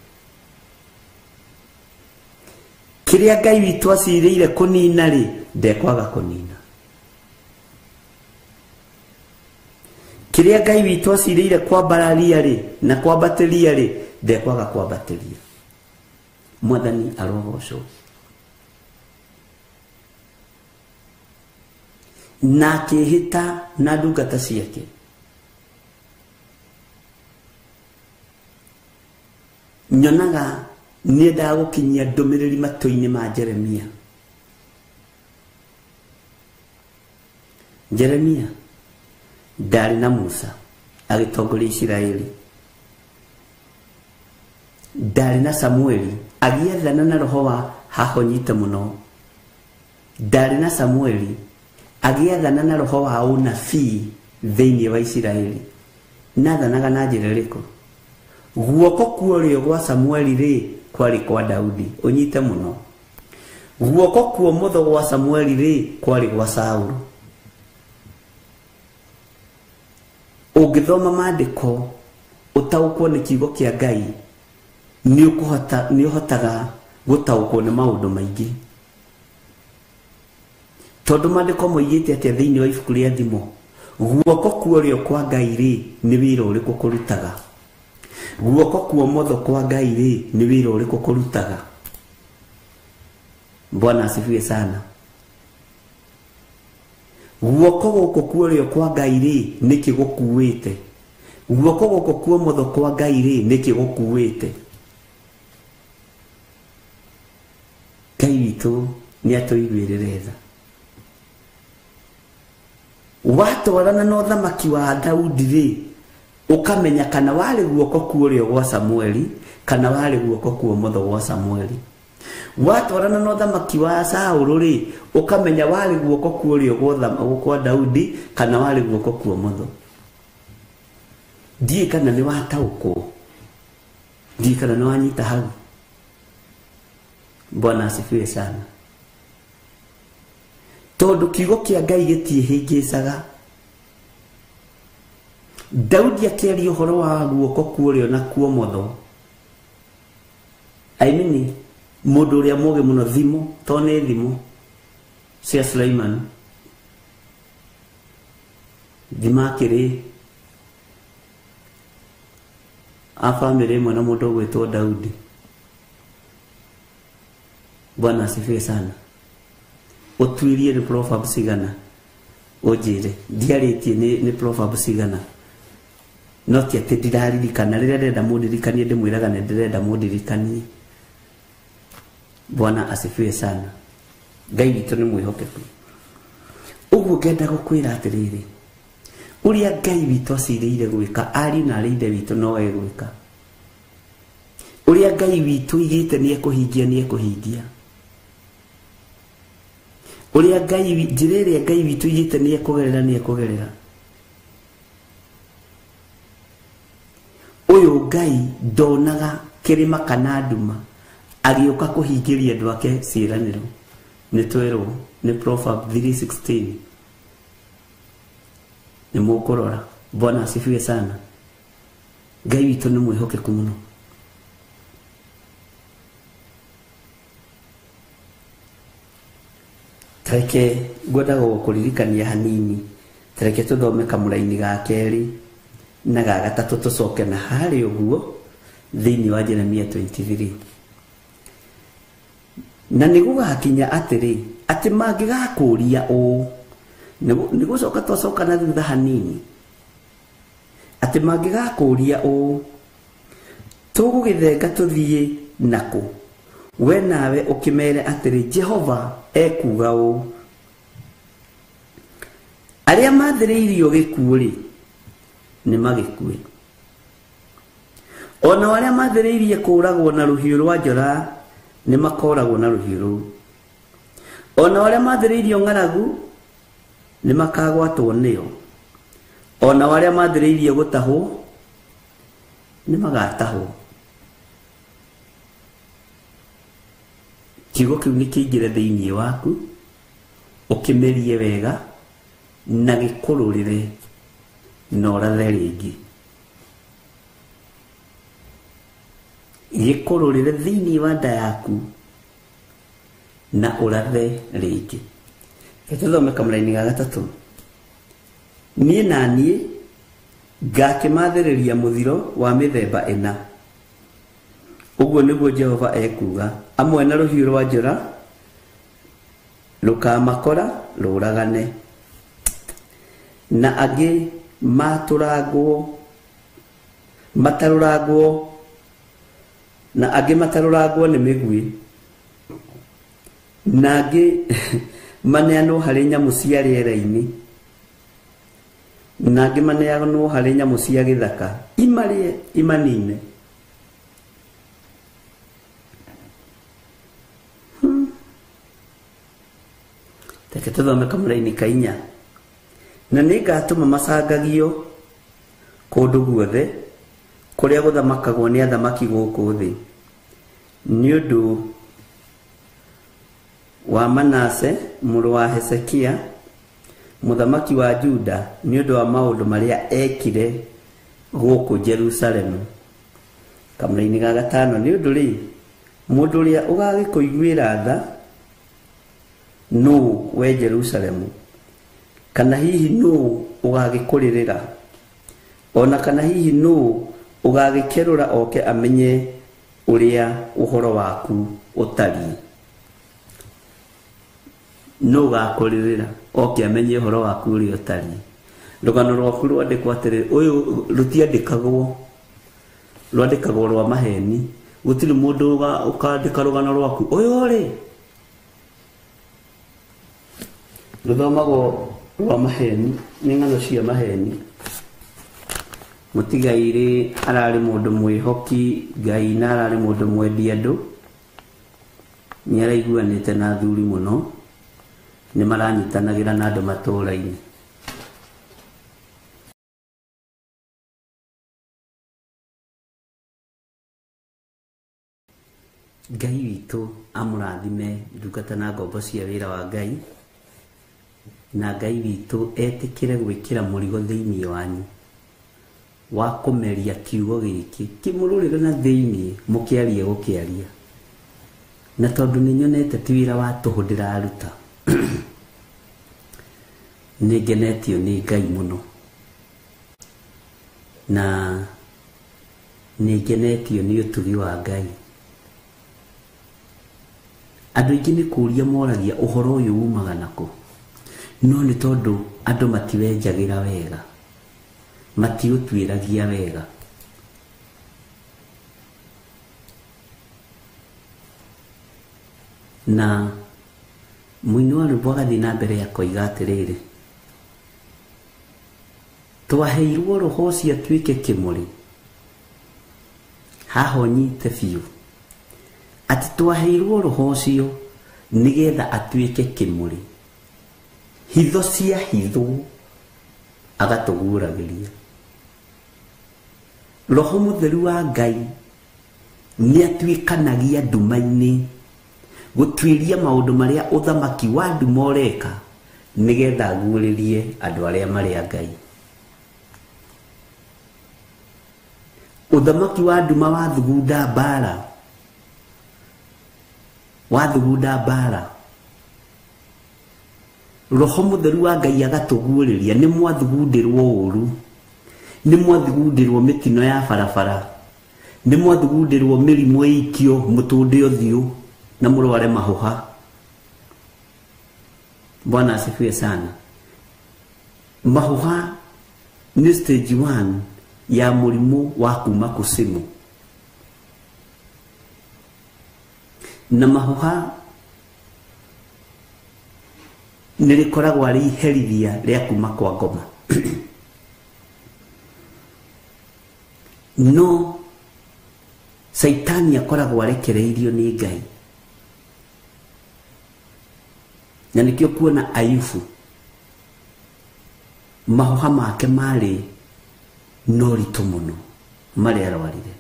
S3: Kĩrĩa Ngai witũ acirĩire kũnina rĩ, ndekwaga kũnina. Kĩrĩa Ngai witũ acirĩire kwambararia rĩ, na kwambatĩria rĩ, ndekwaga kwambatĩria. Mwathani arogocwo. Na akĩĩhĩta na ndungata ciake. Nyonaga nĩendaga gũkinyia ndũmĩrĩri matũ-inĩ ma Jeremia. Jeremia ndarĩ na Musa agĩtongoria Isiraeli, ndarĩ na Samueli agĩathana na roho wa hahonyite mũno, ndarĩ na Samueli agĩathana na roho wa ũnabii thĩinĩ wa Isiraeli. Nathanaga na njĩra ĩrĩkũ? Guoko kuorĩo gwa Samueli rĩ, kwarĩ kwa Daudi, ũnyite mũno. Guoko kuomotho gwa Samueli rĩ, kwarĩ gwa Saulu. Ũngĩthoma maandĩko ũtaũkwo nĩ kiugo kĩa Ngai, nĩ ũhotaga gũtaũkwo nĩ maũndũ maingĩ. Tondũ maandĩko moigĩte atĩa thĩinĩ wa ibuku rĩa Thimo? Guoko kuorĩo kwa Ngai rĩ, nĩ wĩra ũrĩkũ kũrutaga? Guoko kuomotho kwa Ngai rĩ, nĩ wĩra ũrĩkũ kũrutaga? Bwana asifiwe sana. Guoko gũkũ kuorĩo kwa Ngai rĩ, nĩkĩ gũkuĩte? Guoko gũkũ kuomotho kwa Ngai rĩ, nĩkĩ gũkuĩte? Ngai witũ nĩ atũiguĩrĩre tha. Watwarana na ũthamaki wa Daudi rĩ, ũkamenya kana warĩ guoko kuorĩo gwa Samueli kana warĩ guoko kuomotho gwa Samueli. Watwarana na ũthamaki wa Saũlũ rĩ, ũkamenya warĩ guoko kuorĩo gwa Daudi kana warĩ guoko kuomotho. Ndiĩ kana nĩ wataũkwo, ndiĩ kana nĩ wanyita hau. Bwana asifiwe sana. Tondũ kiugo kĩa Ngai gĩtiĩhĩngĩcaga. Daudi akĩaria ũhoro wa guoko kuorĩo na kuomotho, I mean mũndũ ũrĩa mũũgĩ mũno, thimo, to nĩ thimo cia Suleiman, thima akĩrĩ a bamĩrĩ ĩmwe na mũndũ ũgwĩtwo Daudi. Bwana asifiwe sana. Ũtuĩrie nĩ Proverbs cigana, ũnjĩre ndiarĩtie nĩ Proverbs cigana, no ti atĩ ndiraririkana. Rĩrĩa ndĩrenda mũndirikanie ndĩmwĩraga nĩ ndĩrenda mũndirikanie. Bwana asifiwe sana. Ngai witũ nĩ mwĩhokeku. Ũguo ngenda gũkwĩra atĩrĩrĩ, ũrĩa Ngai witũ acirĩire gwĩka, ariũ na arĩ ithe witũ no egwĩka. Ũrĩa Ngai witũ igĩte nĩ ekũhingia nĩ ekũhingia. Ũrĩa Ngai njĩra ĩrĩa Ngai witũ igĩte nĩ ekũgerera nĩ ekũgerera. Ũyũ Ngai ndonaga kĩrĩma kana nduma agĩũka kũhingĩria andũ ake ciĩranĩro. Nĩ twerwo nĩ Proverb 3:16. Nĩ mũkũrora. Bwana asifiwe sana. Ngai witũ nĩ mwĩhokeku mũno. Tareke ngwendaga gũkũririkania hanini, tareke tũthome kamũraini ga kerĩ na ga gatatũ tũcoke na harĩ ũguo thĩinĩ wa Jeremia 23. Na nĩ gũgakinya atĩrĩ, atĩ mangĩgakũũria ũũ, nĩ gũcoka twacoka na thutha hanini, atĩ mangĩgakũũria ũũ, tũgũgĩthenga tũthiĩ nakũ? We nawe ũkĩmere atĩrĩ, Jehova ekuuga ũũ, arĩa mathĩrĩirio gĩkuũ-rĩ, nĩ magĩkue. O nao arĩa mathĩrĩirie kũũragwo na rũhiũ rwa njora nĩ makooragwo na rũhiũ rũu. O nao arĩa mathĩrĩirio ng'aragu nĩ makagwatwo nĩyo. O nao arĩa mathĩrĩirie gũtahwo nĩ magatahwo. Kiugo kĩu nĩ kĩingĩre thĩinĩ waku, ũkĩmerie wega na gĩkũrũrĩre na ũrathe rĩngĩ. Gĩkũrũrĩre thĩinĩ wa nda yaku na ũrathe rĩngĩ. Reke tũthome kamũraini ga gatatũ. Niĩ na niĩ ngakĩmathĩrĩria mũthiro wa mĩthemba ĩna. Ũguo nĩguo Jehova ekuuga, amwe na rũhiũ rwa njora rũkamakora rũragane, na angĩ matarũrangwo, na angĩ matarũrangwo nĩ mĩguĩ, na angĩ maneanwo harĩ nyamũ cia rĩera-inĩ, na angĩ maneanwo harĩ nyamũ cia gĩthaka, imarĩe imanine. Reke tũthome kamũraini ka inya. Na nĩngatũma macangagio kũndũ guothe kũrĩa gũthamakagwo nĩ athamaki gũkũ thĩ, nĩ ũndũ wa Manase mũrũ wa Hezekia mũthamaki wa Juda, nĩ ũndũ wa maũndũ marĩa ekire gũkũ Jerusalemu. Kamũraini ga gatano. Nĩ ũndũ rĩ, mũndũ ũrĩa ũgagĩkũiguĩra tha nũũ, we Jerusalemu? Kana hihi nũũ ũgagĩkũrĩrĩra? Ona kana hihi nũũ ũgagĩkerũra oke amenye ũrĩa ũhoro waku ũtariĩ? Nũũ ũgakũrĩrĩra oke amenye ũhoro waku ũrĩa ũtariĩ? Rũgano rwaku rwandĩkwo atĩrĩ, ũyũ rũtiandĩkagwo, rwandĩkagwo rwa maheni. Gũtirĩ mũndũ ũkandĩka rũgano rwaku, ũyũ rĩ, rũthomagwo rwa maheni, nĩ ng'ano cia maheni. Mũtigairĩ ararĩ mũndũ mwĩhoki Ngai na ararĩ mũndũ mwendi andũ, nĩ araiguanĩte na athuri mũno, nĩ maranyitanagĩra na andũ matũũra-inĩ. Ngai witũ amũrathime ndungata na ngombo cia wĩra wa Ngai, na Ngai witũ etĩkĩre gwĩkĩra mũrigo thĩinĩ wanyu wa kũmeria kiugo gĩkĩ kĩmũrũrĩre na thĩinĩ mũkĩarie gũkĩaria. Na tondũ nĩ nyonete ti wĩra wa tũhũ ndĩraruta, nĩ ngenetio nĩ Ngai mũno, na nĩ ngenetio nĩ ũtugi wa Ngai. Andũ aingĩ nĩ kũũria moragia ũhoro ũyũ umaga nakũ, no nĩ tondũ andũ matiwenjagĩra wega, matiũtuĩragia wega. Na mũini wa rwĩmbo agathiĩ na mbere akoiga atĩrĩrĩ, twaheirwo roho ũcio atuĩke kĩmũrĩ Haha ũnyite biũ atĩ twaheirwo roho ũcio nĩgetha atuĩke kĩmũrĩ, hitho cia hitho agatũguũragĩria. Roho mũtheru wa Ngai nĩ atuĩkanagia nduma-inĩ gũtuĩria maũndũ marĩa ũthamaki wa nduma ũreka nĩgetha aguũrĩrie andũ arĩa marĩ a Ngai. Ũthamaki wa nduma wathugunda mbara, wathugunda mbara, roho mũtheru wa Ngai agatũguũrĩria nĩ mwathugundĩrwo ũru, nĩ mwathugundĩrwo mĩtino ya barabara, nĩ mwathugundĩrwo mĩrimũ ĩikio mũtũnde ũthiũ na mũrware mahũha. Bwana asifiwe sana. Mahũha nĩ stage 1 ya mũrimũ wa kuma kusimu, na mahũha nĩ rĩkoragwo arĩ iherithia rĩa kuma kwa ngoma. No Saitani akoragwo arekereirio nĩ Ngai, na nĩkĩo kuona Ayubu mahũha make marĩ na ũritũ mũno marĩa arwarire,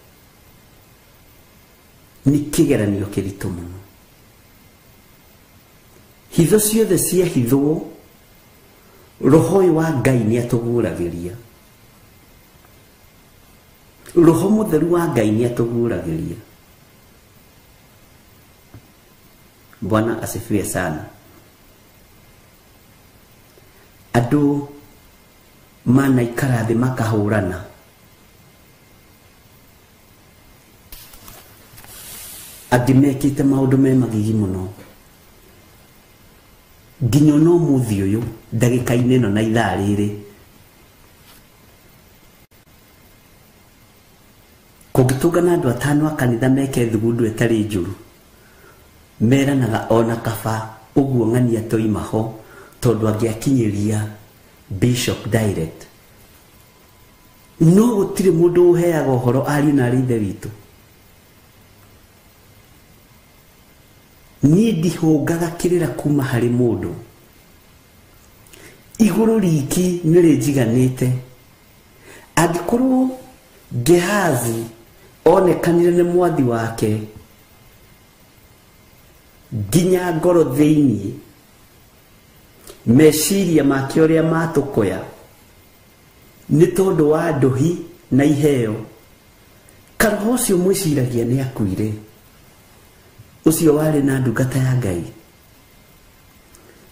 S3: nĩ kĩgeranio kĩritũ mũno. Hitho ciothe ciahithwo, roho ũyũ wa Ngai nĩ atũguũragĩria. Roho mũtheru wa Ngai nĩ atũguũragĩria. Bwana asifiwe sana. Andũ manaikara thĩ makahũrana, angĩ mekĩte maũndũ me magigi mũno nginya ona ũmũthĩ ũyũ ndagĩka-inĩ ĩno na ithaa rĩrĩ, kũngĩtũngana andũ atano a kanitha meke thugundu ĩtarĩ njũru, meranaga ona kaba ũguo ng'ania toima ho, tondũ angĩakinyĩria bishop direct. No gũtirĩ mũndũ ũheaga ũhoro ariũ na arĩ ithe witũ. Niĩ ndihũngaga kĩrĩra kuma harĩ mũndũ, igũrũ riki nĩ rĩnjiganĩte. Angĩkorwo Gehazi onekanire nĩ mwathi wake nginya ngoro thĩinĩ, meciria make ũrĩa matũkoya nĩ tondũ wa ndũhi na iheo, karoho ũcio mwĩciragia nĩ akuire, ũcio warĩ na ndungata ya Ngai.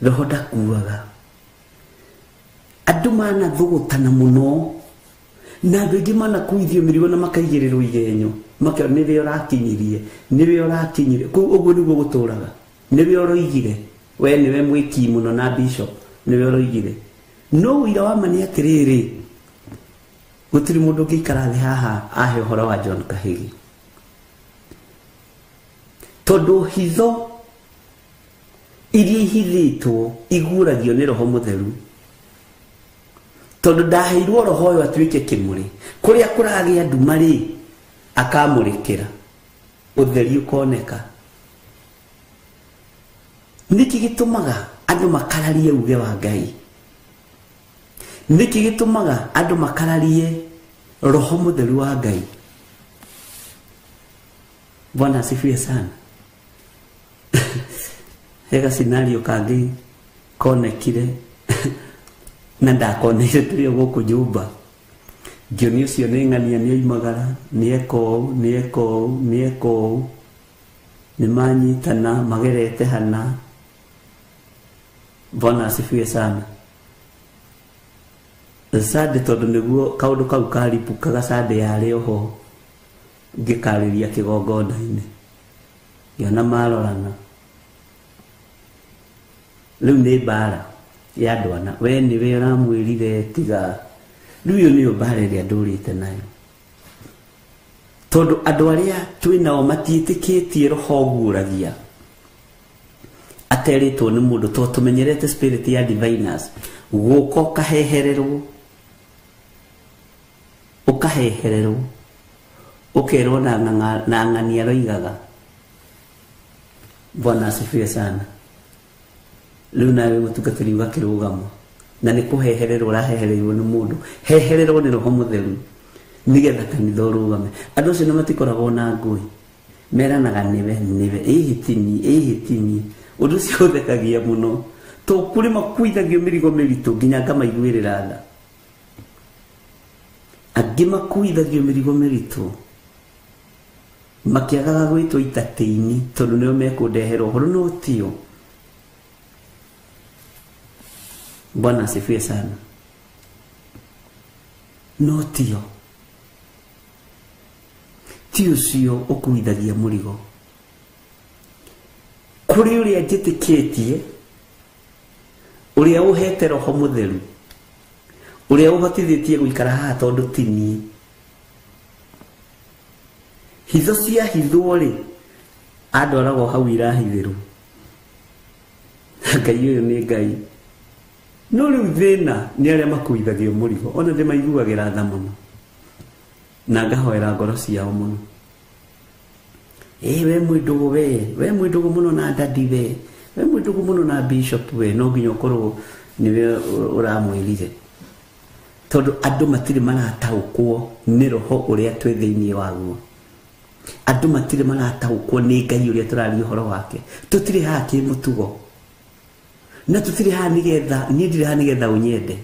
S3: Roho ndakuaga. Andũ manathũgũtana mũno, na andũ aingĩ manakuithio mĩrigo na makaigĩrĩrwo igenyo, makĩona nĩwe ũrakinyirie, nĩwe ũrakinyirie. Kũu ũguo nĩguo gũtũraga, nĩwe ũroigire, we nĩwe mwĩki mũno na bishop nĩwe ũroigire. No ũira wa ma nĩ atĩrĩrĩ, gũtirĩ mũndũ ũngĩikara thĩ haha ahe ũhoro wa John Kahigi, tondũ hitho iria ihithĩtwo iguũragio nĩ roho mũtheru. Tondũ ndaheirwo roho ũyũ atuĩke kĩmũrĩ, kũrĩa kũragĩa nduma rĩ akamũrĩkĩra, ũtheri ũkoneka. Nĩkĩ gĩtũmaga andũ makararie uge wa Ngai? Nĩkĩ gĩtũmaga andũ makararie roho mũtheru wa Ngai? Bwana asifiwe sana. Hega scenario kangĩ konekire na ndakoneire tũrĩ o gũkũ nyũmba. Ngĩonio ũcio nĩ ng'ania nĩ oimagara, nĩ eka ũũ, nĩ eka ũũ, nĩ eka ũũ, nĩ manyitana magerete hana. Bwana asifiwe sana. Sande tondũ nĩguo kaũndũ kau karibũkaga, Sande yarĩ oho ngĩkarĩria kĩgongona-inĩ, ngĩona marorana. Rĩu nĩ mbara ya andũ ana, we nĩwe ũramwĩrire tiga. Rĩu ĩyo nĩyo mbara ĩrĩa ndũrĩte nayo, tondũ andũ arĩa twĩ nao matiĩtĩkĩtie roho ũguũragia aterĩtwo nĩ mũndũ, tondũ tũmenyerete spirit ya diviners, gũka ũkahehererwo, ũkahehererwo, Ũkerwo na ng'ani aroigaga. Bwana asifiwe sana. Rĩu nawe mũtungatĩri ũgakĩrũgama na nĩ kũhehererwo ũrahehereirwo nĩ mũndũ, hehererwo nĩ Roho Mũtheru nĩgetha kanitha ũrũgame. Andũ acio nĩ matikoragwo na ngũĩ, meranaga nĩwe nĩwe, ĩhĩ tini. Ũndũ ũcio ũthekagia mũno, to kũrĩ makuithagio mĩrigo mĩritũ nginya ngamaiguĩrĩra tha. Angĩ makuithagio mĩrigo mĩritũ makĩagaga gwĩtwo itatĩ-inĩ tondũ nĩo mekũndehera ũhoro, no tio. Bwana asifiwe sana. No tio, ti ũcio ũkuithagia mũrigo. Kũrĩ ũrĩa njĩtĩkĩtie, ũrĩa ũhete Roho Mũtheru, ũrĩa ũhotithĩtie gũikara haha tondũ ti niĩ. Hitho cia hithwo rĩ, andwaragwo hau irahithĩrwo. Ngai ũyũ nĩ Ngai. No rĩu thĩna nĩ arĩa makuithagio mũrigo, ona ndĩmaiguagĩra tha mũno na ngahoera ngoro ciao mũno. We mwĩndũgũ, we mwĩndũgũ mũno na dadi, we mwĩndũgũ mũno na bishop, we no nginya ũkorwo nĩwe ũramwĩrire, tondũ andũ matirĩ marataũkwo nĩ roho ũrĩa twĩ thĩinĩ waguo. Andũ matirĩ marataũkwo nĩ Ngai ũrĩa tũraria ũhoro wake. Tũtirĩ haha kĩmũtugo, na tũtirĩ haha nĩgetha niĩ ndirĩ haha nĩgetha ũnyende.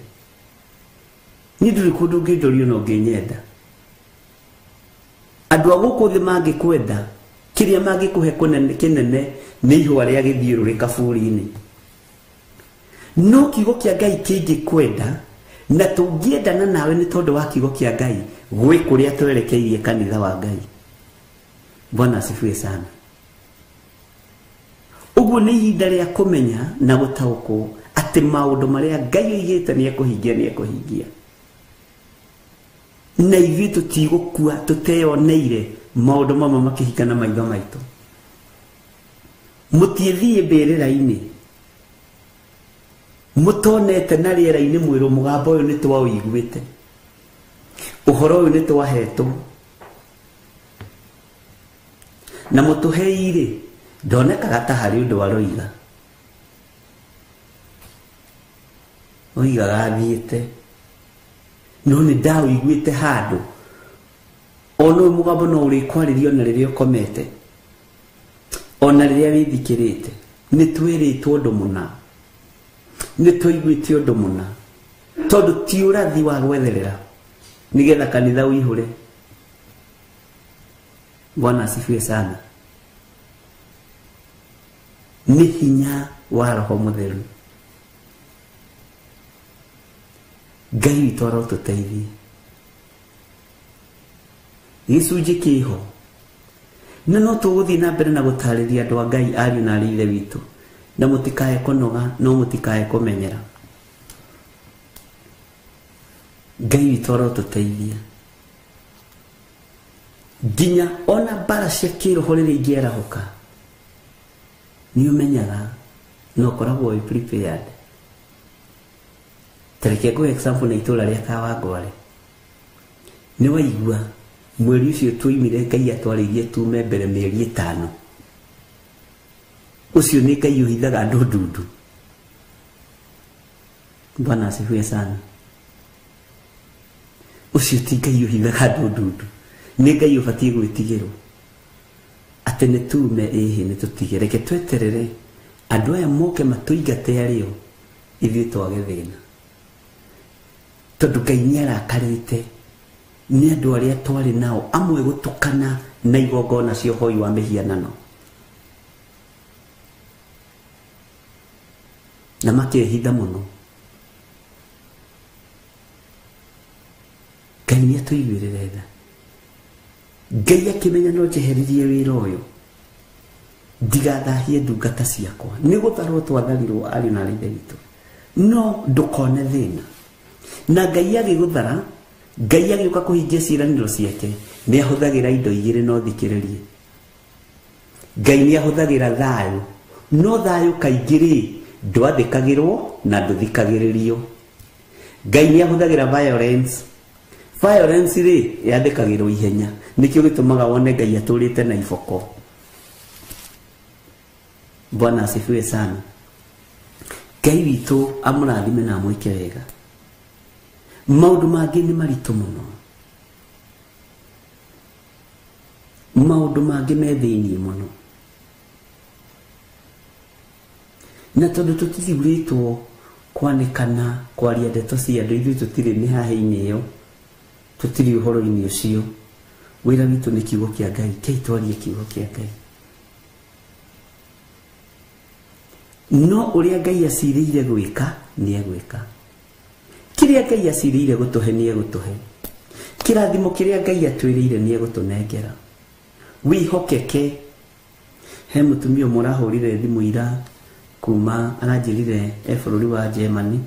S3: Niĩ ndirĩ kũndũ ũngĩnjoria na ũngĩnyenda. Andũ a gũkũ thĩ mangĩkwenda, kĩrĩa mangĩkũhe kĩnene nĩ ihũa rĩa gĩthiũrũrĩ kaburi-inĩ. No kiugo kĩa Ngai kĩngĩkwenda, na tũngĩendana nawe nĩ tondũ wa kiugo kĩa Ngai, gwĩ kũrĩa twerekeirie kanitha wa Ngai. Bwana asifiwe sana. Ũguo nĩ ihinda rĩa kũmenya na gũtaũkwo atĩ maũndũ marĩa Ngai oigĩte nĩ ekũhingia, nĩ ekũhingia. Na ithuĩ tũtigũkua tũteyoneire maũndũ mamwe makĩhinga na maitho maitũ. Mũtiĩthiĩ mbĩrĩra-inĩ mũtonete na rĩera-inĩ mwĩrwo mũgambo ũyũ nĩ twaũiguĩte, ũhoro ũyũ nĩ twahetwo, na mũtũhei-rĩ ndonekaga ta harĩ ũndũ aroiga. Oigaga athiĩte, no nĩ ndaũiguĩte handũ. Ona ũyũ mũgambo no ũrĩkwarĩria ona rĩrĩa ũkomete, ona rĩrĩa wĩthikĩrĩte. Nĩ twĩrĩtwo ũndũ mũna, nĩ twaiguĩte ũndũ mũna, tondũ ti ũrathi wa gwetherera nĩgetha kanitha ũihũre. Bwana asifiwe sana. Nĩ hinya wa Roho Mũtheru. Ngai witũ arotũteithie. Gĩcunjĩ kĩho na no tũgũthiĩ na mbere na gũtarĩria andũ a Ngai, ariũ na arĩ ithe witũ, na mũtikae kũnoga, no mũtikae kũmenyera. Ngai witũ arotũteithia nginya ona mbara cia kĩroho rĩrĩa ingĩarahũka, nĩ ũmenyaga na ũkoragwo wĩ prepared. Ta reke ngũhe example na itũũra rĩa Kawangware. Nĩ waigua mweri ũcio tuoimire Ngai atwarĩirie tume mbere mĩeri 5. Ũcio nĩ Ngai ũhithaga andũ ndundu. Bwana asifiwe sana. Ũcio ti Ngai ũhithaga andũ ndundu, nĩ Ngai ũbatiĩ gwĩtigĩrwo. Atĩ nĩ tume ĩhĩ, nĩ tũtige, reke tweterere andũ aya moke matũingate arĩo, ithuĩ twage thĩna. Tondũ Ngai nĩ arakarĩte nĩ andũ arĩa twarĩ nao, amwe gũtukana na igongona cia ũhoi wa mĩhianano, na makehitha mũno. Ngai nĩ atũiguĩrĩre tha. Ngai akĩmenya no njeheririe wĩra ũyũ, ndigathahie ndungata ciakwa. Nĩ gũtharwo twatharirwo ariũ na arĩ ithe witũ, no ndũkone thĩna. Na Ngai agĩgũthara, Ngai agĩũka kũhingia ciĩranĩro ciake, nĩ ahũthagĩra indo igĩrĩ, no thikĩrĩrie. Ngai nĩ ahũthagĩra thayũ, no thayũ kaingĩ rĩ ndwathĩkagĩrwo na ndũthikagĩrĩrio. Ngai nĩ ahũthagĩra violence. Violence rĩ yathĩkagĩrwo ihenya, nĩkĩo gĩtũmaga wone Ngai atũrĩte na iboko. Bwana asifiwe sana. Ngai witũ amũrathime na amwĩke wega. Maũndũ mangĩ nĩ maritũ mũno, maũndũ mangĩ me thĩinĩ mũno, na tondũ tũtithurĩtwo kwanĩkana kwaria ndeto cia andũ, ithuĩ tũtirĩ mĩhaha-inĩ ĩyo, tũtirĩ ũhoro-inĩ ũcio. Wĩra witũ nĩ kiugo kĩa Ngai, kei twarie kiugo kĩa Ngai. No ũrĩa Ngai acirĩire gwĩka nĩ egwĩka, kĩrĩa Ngai acirĩire gũtũhe nĩ egũtũhe, kĩrathimo kĩrĩa Ngai atwĩrĩire nĩ egũtũnengera. Wĩhokeke. He mũtumia ũmwe ũrahũrire thimũ ira kuma aranjĩrire e bũrũri wa Germany,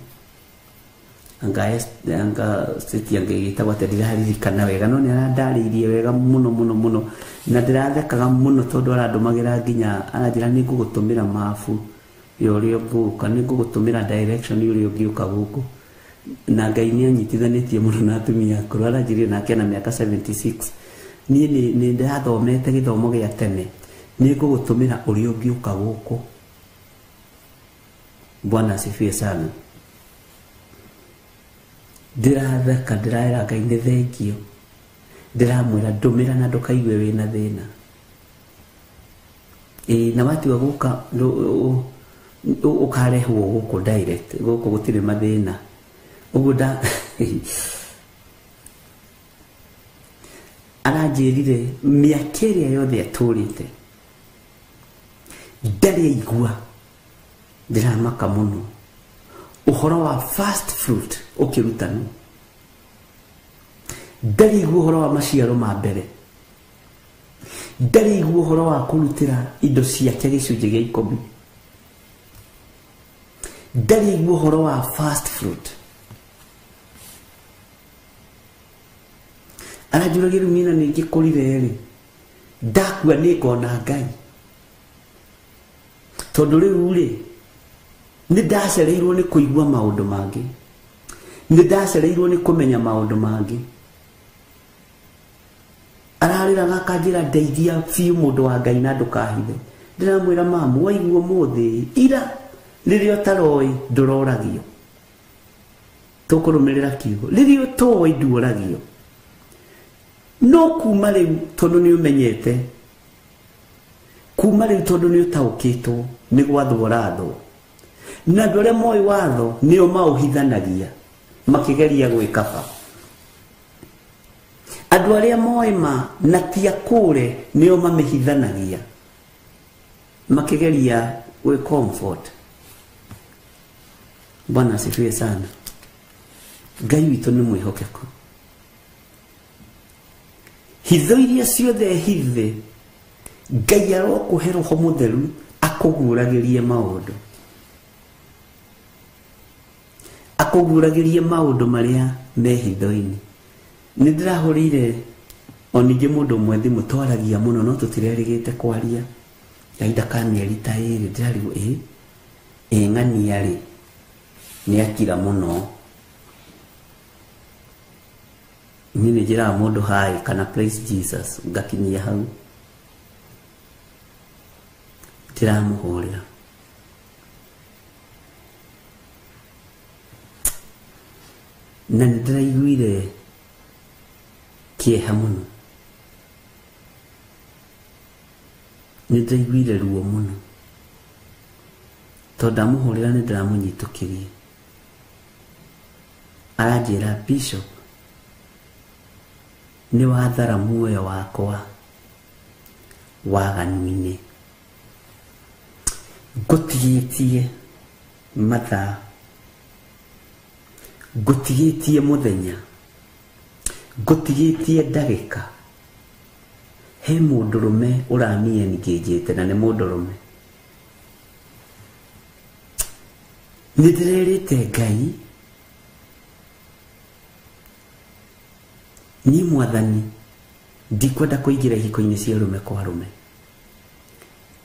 S3: anga state anga ĩgĩtagwo atĩa ndiraririkana wega, no nĩ arandarĩirie wega mũno mũno mũno, na ndĩrathekaga mũno tondũ arandũmagĩra nginya aranjĩra nĩ ngũgũtũmĩra mabu ya ũrĩa ũngũka, nĩ ngũgũtũmĩra direction ũrĩa ũngĩũka gũkũ. Na Ngai nĩ anyitithanĩtie mũno na atumia akũrũ. Aranjĩrire nake na mĩaka 76, niĩ nĩ ndĩrathomete gĩthomo gĩa tene, nĩ ngũgũtũmĩra ũrĩa ũngĩũka gũkũ. Bwana asifiwe sana. Ndĩratheka, ndĩraera Ngai nĩ thengio, ndĩramwĩra ndũmĩra na ndũkaigue wĩna thĩna. Ĩĩ, na watua gũka ũkarehwo gũkũ direct, gũkũ gũtirĩ mathĩna. Ũguo nda aranjĩrire mĩaka ĩrĩa yothe atũrĩte ndarĩ aigua, ndĩramaka mũno ũhoro wa first fruit ũkĩrutanwo, ndarĩ aigua ũhoro wa maciaro ma mbere, ndarĩ aigua ũhoro wa kũrutĩra indo ciake gĩcunjĩ gĩa 10, ndarĩ aigua ũhoro wa first fruit. Aranjũragia rĩu niĩ na nĩ ngĩkũrire rĩ, ndakua nĩ ngona Ngai, tondũ rĩu rĩ nĩ ndacereirwo nĩ kũigua maũndũ mangĩ, nĩ ndacereirwo nĩ kũmenya maũndũ mangĩ. Ararĩraga akanjĩra ndeithia biũ mũndũ wa Ngai na ndũkahithe. Ndĩramwĩra mamu, waigua ũmũthĩ ira rĩrĩa ũtaroĩ ndũroragio, tũkũrũmĩrĩra kiugo, rĩrĩa ũtoĩ nduoragio. No kuma rĩu tondũ nĩ ũmenyete, kuma rĩu tondũ nĩ ũtaũkĩtwo nĩ gwathwo ũrathwo, na andũ arĩa moĩ watho nĩo maũhithanagia makĩgeria gwĩkaba. Andũ arĩa moĩ ma na ti akũre nĩo mamĩhithanagia makĩgeria gwĩ comfort. Bwana asifiwe sana. Ngai witũ nĩ mwĩhokeku. Hitho iria ciothe hithe, Ngai arokũhe Roho Mũtheru akũguũragĩrie maũndũ, akũguũragĩrie maũndũ marĩa me hitho-inĩ. Nĩ ndĩrahũrĩire o ningĩ mũndũ ũmwe thimũ, twaragia mũno no tũtirerĩgĩte kwaria kahinda ka mĩeri ta 2, ndĩrarigwo ĩ ng'ania rĩ nĩ akira mũno. Niĩ nĩ njĩraga mũndũ hi kana praise Jesus, ngakinyia hau. Ndĩramũhũrĩra na nĩ ndĩraiguire kĩeha mũno, nĩ ndĩraiguire ruo mũno, tondũ ndamũhũrĩra nĩ ndĩramũnyitũkĩrie. Aranjĩra Bishop, nĩ wathara muoyo wakwa waganu-inĩ, ngũtigĩtie mathaa, ngũtigĩtie mũthenya, ngũtigĩtie ndagĩka. He mũndũrũme ũramiengĩnjĩte na nĩ mũndũrũme. Nĩ ndĩrerĩte Ngai, niĩ mwathani ndikwenda kũingĩra ihiko-inĩ cia arũme kwa arũme,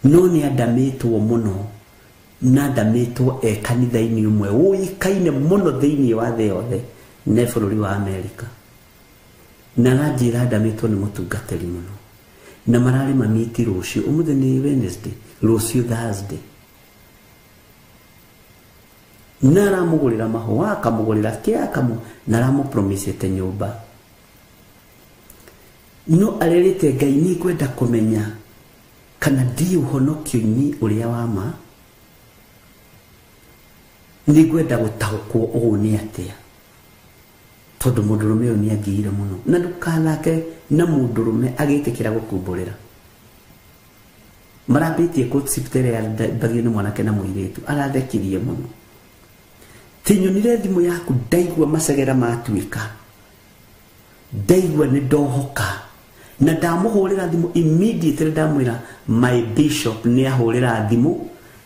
S3: no nĩ andamĩtwo mũno, na andamĩtwo e kanitha-inĩ ũmwe ũĩkaine mũno thĩinĩ wa thĩ yothe, nĩ bũrũri wa Amerika. Na aranjĩra ndamĩtwo nĩ mũtungatĩri mũno. Na mararĩ mamiti rũciũ, ũmũthĩ nĩ Wednesday, rũciũ Thursday. Na aramũgũrĩra mahũa, akamũgũrĩra kĩa, na aramũpromisĩte nyũmba. No arerĩte Ngai nĩ ngwenda kũmenya kana ndi ũhonokio-inĩ ũrĩa wa ma, nĩ ngwenda gũtaũkwo ũũ nĩ atĩa, tondũ mũndũrũme ũyũ nĩ angiire mũno. Na ndũkathake na mũndũrũme agĩtĩkĩra gũkumbũrĩra. Marambĩtie courtship ĩrĩa yambagio nĩ mwanake na mũirĩtu, arathekirie mũno. Tinyonire thimũ yaku ndaigua macegera matuĩka, ndaigua nĩ ndohoka, na ndamũhũrĩra thimũ immediately, ndamwĩra my bishop nĩ ahũrĩra thimũ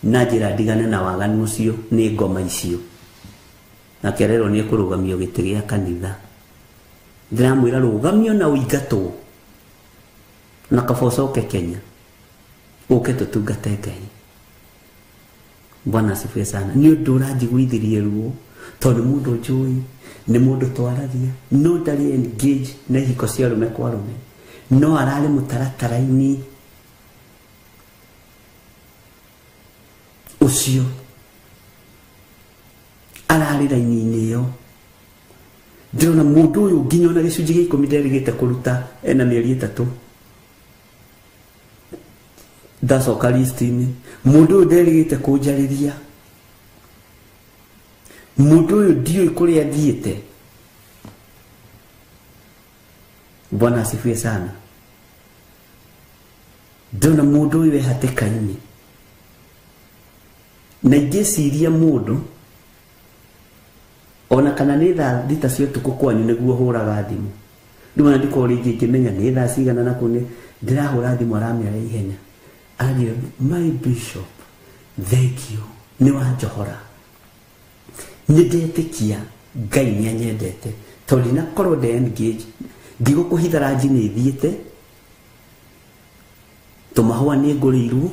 S3: na njĩra ndigane na waganu ũcio nĩ ngoma icio. Na kererwo nĩ ekũrũgamio gĩtĩ gĩa kanitha. Ndĩramwĩra rũgamio na ũingatwo, na kaba ũcoke Kenya ũke tũtungate Ngai. Bwana asifiwe sana. Nĩ ũndũ ũranjiguithirie ruo, tondũ mũndũ njũĩ, nĩ mũndũ twaragia, no ndarĩ engage na ihiko cia arũme kwa arũme, no ararĩ mũtaratara-inĩ ũcio, ararĩ raini-inĩ ĩyo. Ndĩrona mũndũ ũyũ nginya ona gĩcunjĩ gĩa 10 nderĩgĩte kũruta, ena mĩeri 3 ndacoka list-inĩ. Mũndũ ũyũ nderĩgĩte kũnjarĩria, mũndũ ũyũ ndiũĩ kũrĩa athiĩte. Bwana asifiwe sana. Ndĩrona mũndũ ũyũ e hatĩka-inĩ, na ingĩciria mũndũ ona kana nĩ thaa 6 cia ũtukũ kwanyu nĩguo hũraga thimũ, rĩu ona ndikorwo rĩngĩ ngĩmenya nĩ thaa cigana na kũu nĩ ndĩrahũra thimũ, aramĩara ihenya, aranjĩra my bishop thank you, nĩ wanjohora, nĩ ndetĩkia Ngai nĩ anyendete, tondũ ndinakorwo nde engage, ndigũkũhitha ranji nĩ thiĩte, tũmahũa nĩ ngũrĩirwo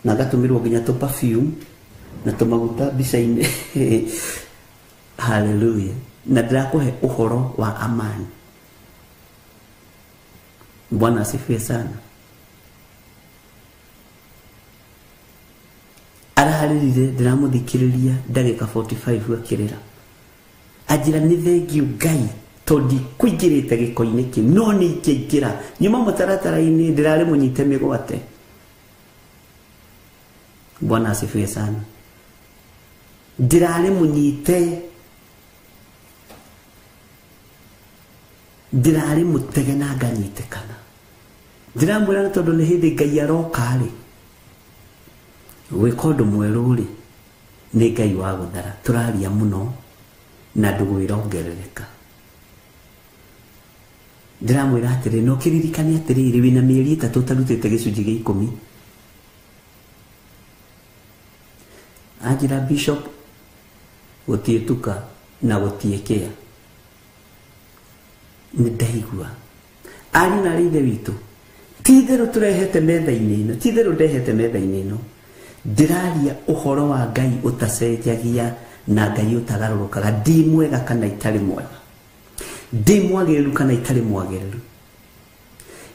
S3: na ngatũmĩrwo nginya tũ perfume na tũmaguta mbica-inĩ. Hallelujah. Na ndĩrakũhe ũhoro wa amani. Bwana asifiwe sana. Ararĩrire, ndĩramũthikĩrĩria ndagĩka 45 akĩrĩra, anjĩra nĩ thengiũ Ngai tondũ ndikũingĩrĩte gĩko-inĩ kĩu, no nĩ ingĩingĩra nyuma mũtaratara-inĩ, ndĩrarĩ mũnyite mĩgwate. Bwana asifiwe sana. Ndĩrarĩ mũnyite, ndĩrarĩ mũtege na nganyitĩkana. Ndĩramwĩra nĩ tondũ nĩ hĩndĩ Ngai aroka rĩ, gwĩka ũndũ mwerũ rĩ, nĩ Ngai wa gũthara. Tũraria mũno na ndũgũ ĩrongerereka. Ndĩramwĩra atĩrĩ, no kĩririkane atĩrĩrĩ, wĩna mĩeri 3 ũtarutĩte gĩcunjĩ gĩa 10. Anjĩra bishop, gũtiĩtuka na gũtiĩkĩa. Nĩ ndaigua ariũ na arĩ ithe witũ, ti itherũ tũrehete metha-inĩ ĩno, ti itherũ ndehete metha-inĩ ĩno. Ndĩraria ũhoro wa Ngai ũtacenjagia na Ngai ũtagarũrũkaga. Ndi mwega kana itarĩ mwega, ndi mwagĩrĩru kana itarĩ mwagĩrĩru,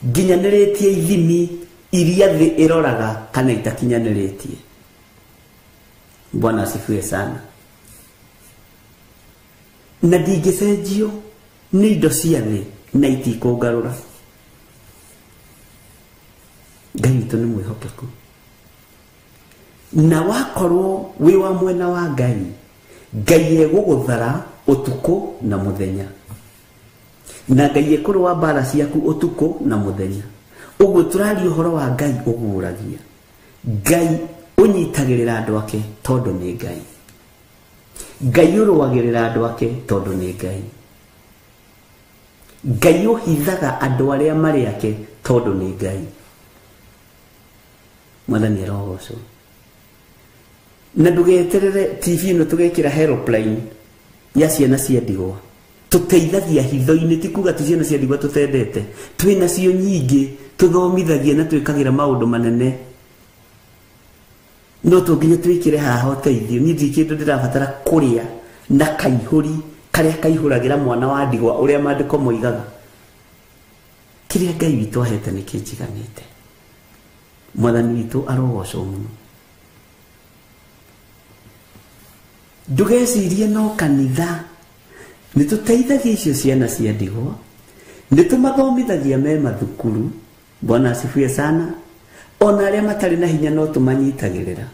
S3: nginyanĩrĩtie ithimi iria thĩ ĩroraga kana itakinyanĩrĩtie. Bwana asifiwe sana. Na ndingĩcenjio nĩ indo cia thĩ na itikũngarũra. Ngai witũ nĩ mwĩhokeku, na wakorwo wĩ wa mwena wa Ngai, Ngai egũgũthara ũtukũ na mũthenya, na Ngai ekũrũa mbara ciaku ũtukũ na mũthenya. Ũguo tũraria ũhoro wa Ngai ũguũragia, Ngai ũnyitagĩrĩra andũ ake tondũ nĩ Ngai, Ngai ũrũagĩrĩra andũ ake tondũ nĩ Ngai, Ngai ũhithaga andũ arĩa marĩ ake tondũ nĩ Ngai. Mwathani arogocwo. Na ndũgeterere TV ĩno tũgekĩra helpline ya ciana cia ndigwa, tũteithagia hitho-inĩ, ti kuga ti ciana cia ndigwa tũtendete, twĩ nacio nyingĩ, tũthomithagia na twĩkagĩra maũndũ manene, no to nginya twĩkĩre haha ũteithio. Niĩ ndirĩ kĩndũ ndĩrabatara kũrĩa na kaihũri karĩa kaihũragĩra mwana wa ndigwa ũrĩa maandĩko moigaga. Kĩrĩa Ngai witũ ahete nĩ kĩnjiganĩte. Mwathani witũ arogocwo mũno. Ndũgecirie no kanitha nĩ tũteithagia icio ciana cia ndigwa, nĩ tũmathomithagia me mathukuru. Bwana asifiwe sana. Ona arĩa matarĩ na hinya no tũmanyitagĩrĩra.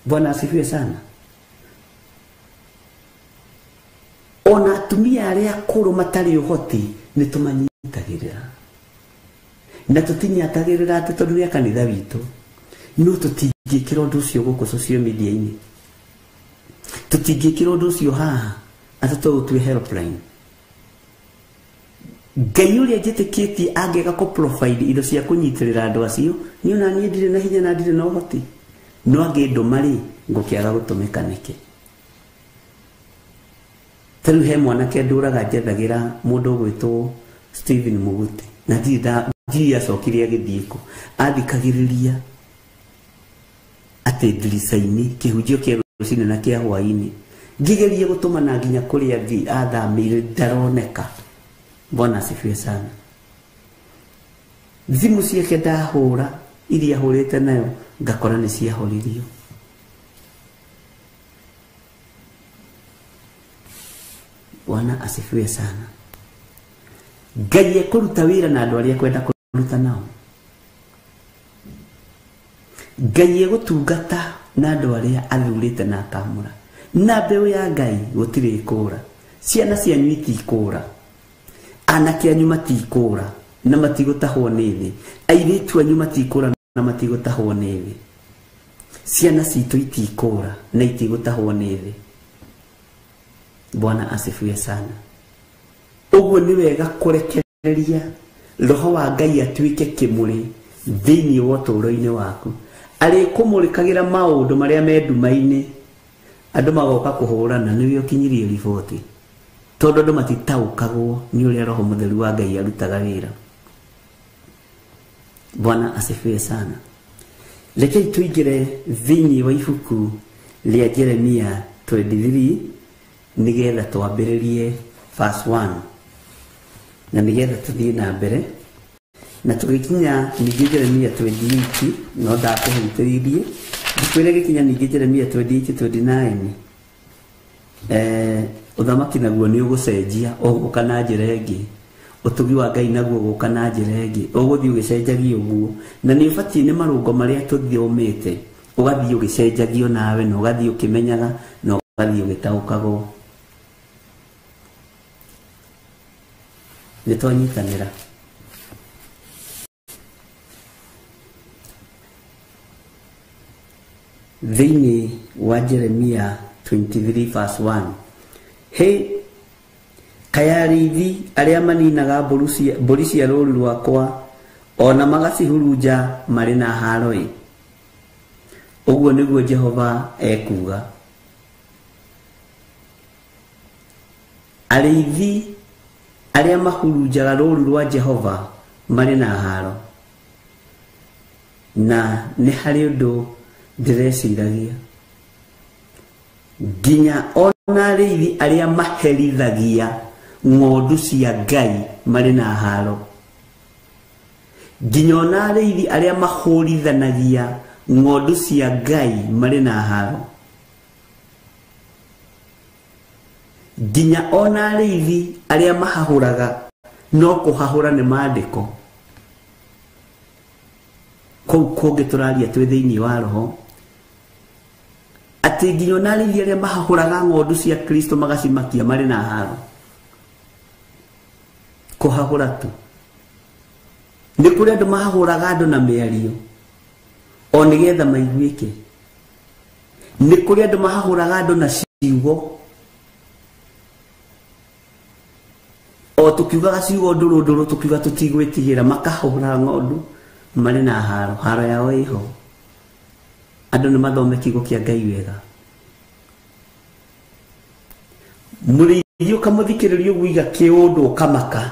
S3: Bwana asifiwe sana. Ona atumia arĩa akũrũ matarĩ ũhoti nĩ tũmanyitagĩrĩra. Na tũtinyitagĩrĩra atĩ tondũ nĩ a kanitha witũ, no tũtingĩkĩra ũndũ ũcio gũkũ social media-inĩ, tũtingĩkĩra ũndũ ũcio haha atĩ tũũtue helpline. Ngai ũrĩa njĩtĩkĩtie angĩaga kũ provide indo cia kũnyitĩrĩra andũ acio, niĩ ona niĩ ndirĩ na hinya na ndirĩ na ũhoti, no angĩndũma rĩ, ngũkĩaga gũtũmĩka nĩkĩ? Ta rĩu he mwanake ndũraga njethagĩra mũndũ ũgwĩtwo Stephen Muguti, na ndirĩ acokire agĩthiĩ kũ, athikagĩrĩria atĩ ndirica-inĩ kĩhunjio kĩa rũcinĩ na kĩa hwaĩ-inĩ, ngĩgeria gũtũmana nginya kũrĩa athamĩire ndaroneka. Bwana asifiwe sana. Thimũ ciake ndahũra iria ahũrĩte nayo ngakora nĩ ciahoririo. Bwana asifiwe sana. Ngai ekũruta wĩra na andũ arĩa ekwenda kũruta nao. Ngai egũtungata na andũ arĩa athurĩte na akamũra. Na mbeũ ya Ngai gũtirĩ ĩkũra. Ciana cianyu itikũra, anake anyu matikũra na matigũtahwo nĩ thĩ, airĩtu anyu matikũra na matigũtahwo nĩ thĩ, ciana citũ itikũra na itigũtahwo nĩ thĩ. Bwana asifiwe sana. Ũguo nĩ wega kũrekereria roho wa Ngai atuĩke kĩmũrĩ thĩinĩ wa ũtũũro-inĩ waku. Arĩkũmũrĩkagĩra maũndũ marĩa me nduma-inĩ, andũ magoka kũhũrana nĩwe ũkinyirie riboti, tondũ andũ matitaũkagwo nĩ ũrĩa roho mũtheru wa Ngai arutaga wĩra. Bwana asifiwe sana. Rekei tũingĩre thĩinĩ wa ibuku rĩa Jeremia 23 nĩgetha twambĩrĩrie verse 1 na nĩgetha tũthiĩ na mbere na tũgĩkinya ningĩ Jeremia 28, no ndakũhutĩrĩrie ndikwĩre gĩkinya ningĩ Jeremia 28 29. Ũthamaki naguo nĩ ũgũcenjia, ũgũka na njĩra ĩngĩ, ũtugi wa Ngai naguo ũgũka na njĩra ĩngĩ, ũgũthiĩ ũgĩcenjagia ũguo, na nĩ ũbatiĩ nĩ marũngo marĩa tũthomete ũgathiĩ ũgĩcenjagio nawe, na ũgathiĩ ũkĩmenyaga na ũgathiĩ ũgĩtaũkagwo. Nĩ twanyitanĩra. Thĩinĩ wa Jeremia 23 verse 1, hĩ kaya arĩithi arĩa maninaga mbũri cia rũũru rwakwa ona magacihurunja marĩ na haro-ĩ. Ũguo nĩguo Jehova ekuuga. Arĩithi arĩa mahurunjaga rũũru rwa Jehova marĩ na haro, na nĩ harĩ ũndũ ndĩreciragia, nginya ona arĩithi arĩa maherithagia ng'ondu cia Ngai marĩ na haro, nginya ona arĩithi arĩa mahũrithanagia ng'ondu cia Ngai marĩ na haro, nginya ona arĩithi arĩa mahahũraga no kũhahũra nĩ maandĩko. Kũu kũngĩ tũraria twĩ thĩinĩ wa roho, atĩ nginya ona arĩithi arĩa mahahũraga ng'ondu cia Kristo magacimakia marĩ na haro. Kũhahũra tu nĩ kũrĩ andũ mahahũraga andũ na mĩario o nĩgetha maiguĩke. Nĩ kũrĩ andũ mahahũraga andũ na ciugo, o tũkiugaga ciugo ndũrũ ndũrũ tũkiuga tũtigwĩtigĩra, makahũra ng'ondu marĩ na haro, haro yao ĩho. Andũ nĩ mathome kiugo kĩa Ngai wega. Mũrĩithi ũkamũthikĩrĩria ũguo iga kĩũndũ ũkamaka,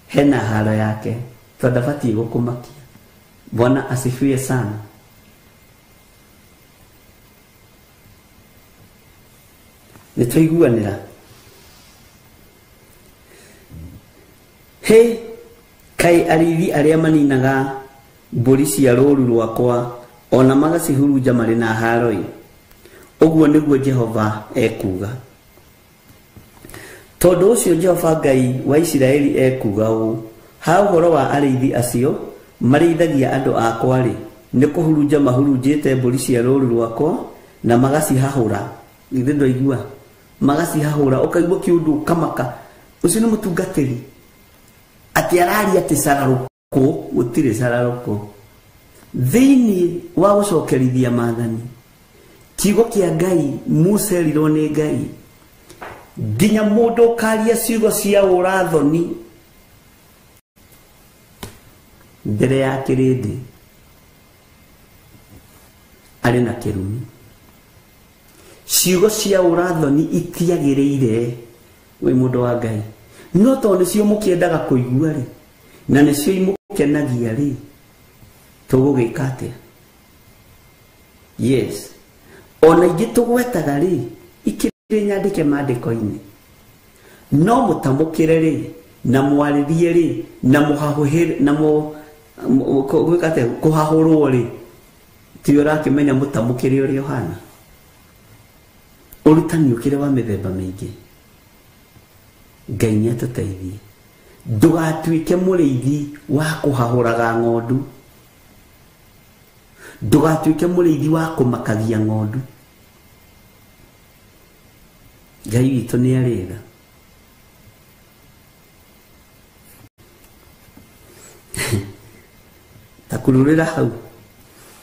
S3: hena haro yake, tondũ ndabatiĩ gũkũmakia. Bwana asifiwe sana. Nĩ twaiguanĩra. Hĩ, kaĩ arĩithi arĩa maninaga mbũri cia rũũru rwakwa ona magacihurunja marĩ na haro-ĩ! Ũguo nĩguo Jehova ekuuga. Tondũ ũcio Jehova Ngai wa Isiraeli ekuuga ũũ, ha ũhoro wa arĩithi acio marĩithagia andũ akwa-rĩ, nĩ kũhurunja mahurunjĩte mbũri cia rũũru rwakwa na magacihahũra. Githĩ ndwaigua? Magacihahũra, ũkaigua kĩũndũ ũkamaka. Ũcio nĩ mũtungatĩri atĩ araria atĩ cararũkũ, gũtirĩ cararũkũ. Thĩinĩ wa gũcokerithia maathani, kiugo kĩa Ngai Musa erirwo nĩ Ngai nginya mũndũ ũkaria ciugo cia ũrathoni mbere ya kĩrĩndĩ arĩ na kĩrumi. Ciugo cia ũrathoni itiagĩrĩire wĩ mũndũ wa Ngai, no tondũ nĩcio mũkĩendaga kũigua rĩ, na nĩcio imũkenagia rĩ, tũgũgĩka atĩa? Yes, ona ingĩ tũgwetaga rĩ, ikĩrĩ nyandĩke maandĩko-inĩ, no mũtamũkĩre rĩ, na mwarĩrie rĩ, na mũhahũhĩre, na gwĩka atĩa, kũhahũrwo rĩ, tiwe ũrakĩmenya mũtamũkĩre ũrĩa ũhana. Ũrutani ũkĩrĩ wa mĩthemba mĩingĩ. Ngai nĩ atũteithie. Ndũgatuĩke mũrĩithi wa kũhahũraga ng'ondu, ndũgatuĩke mũrĩithi wa kũmakagia ng'ondu. Ngai witũ nĩ arĩ tha. Ta kururĩra hau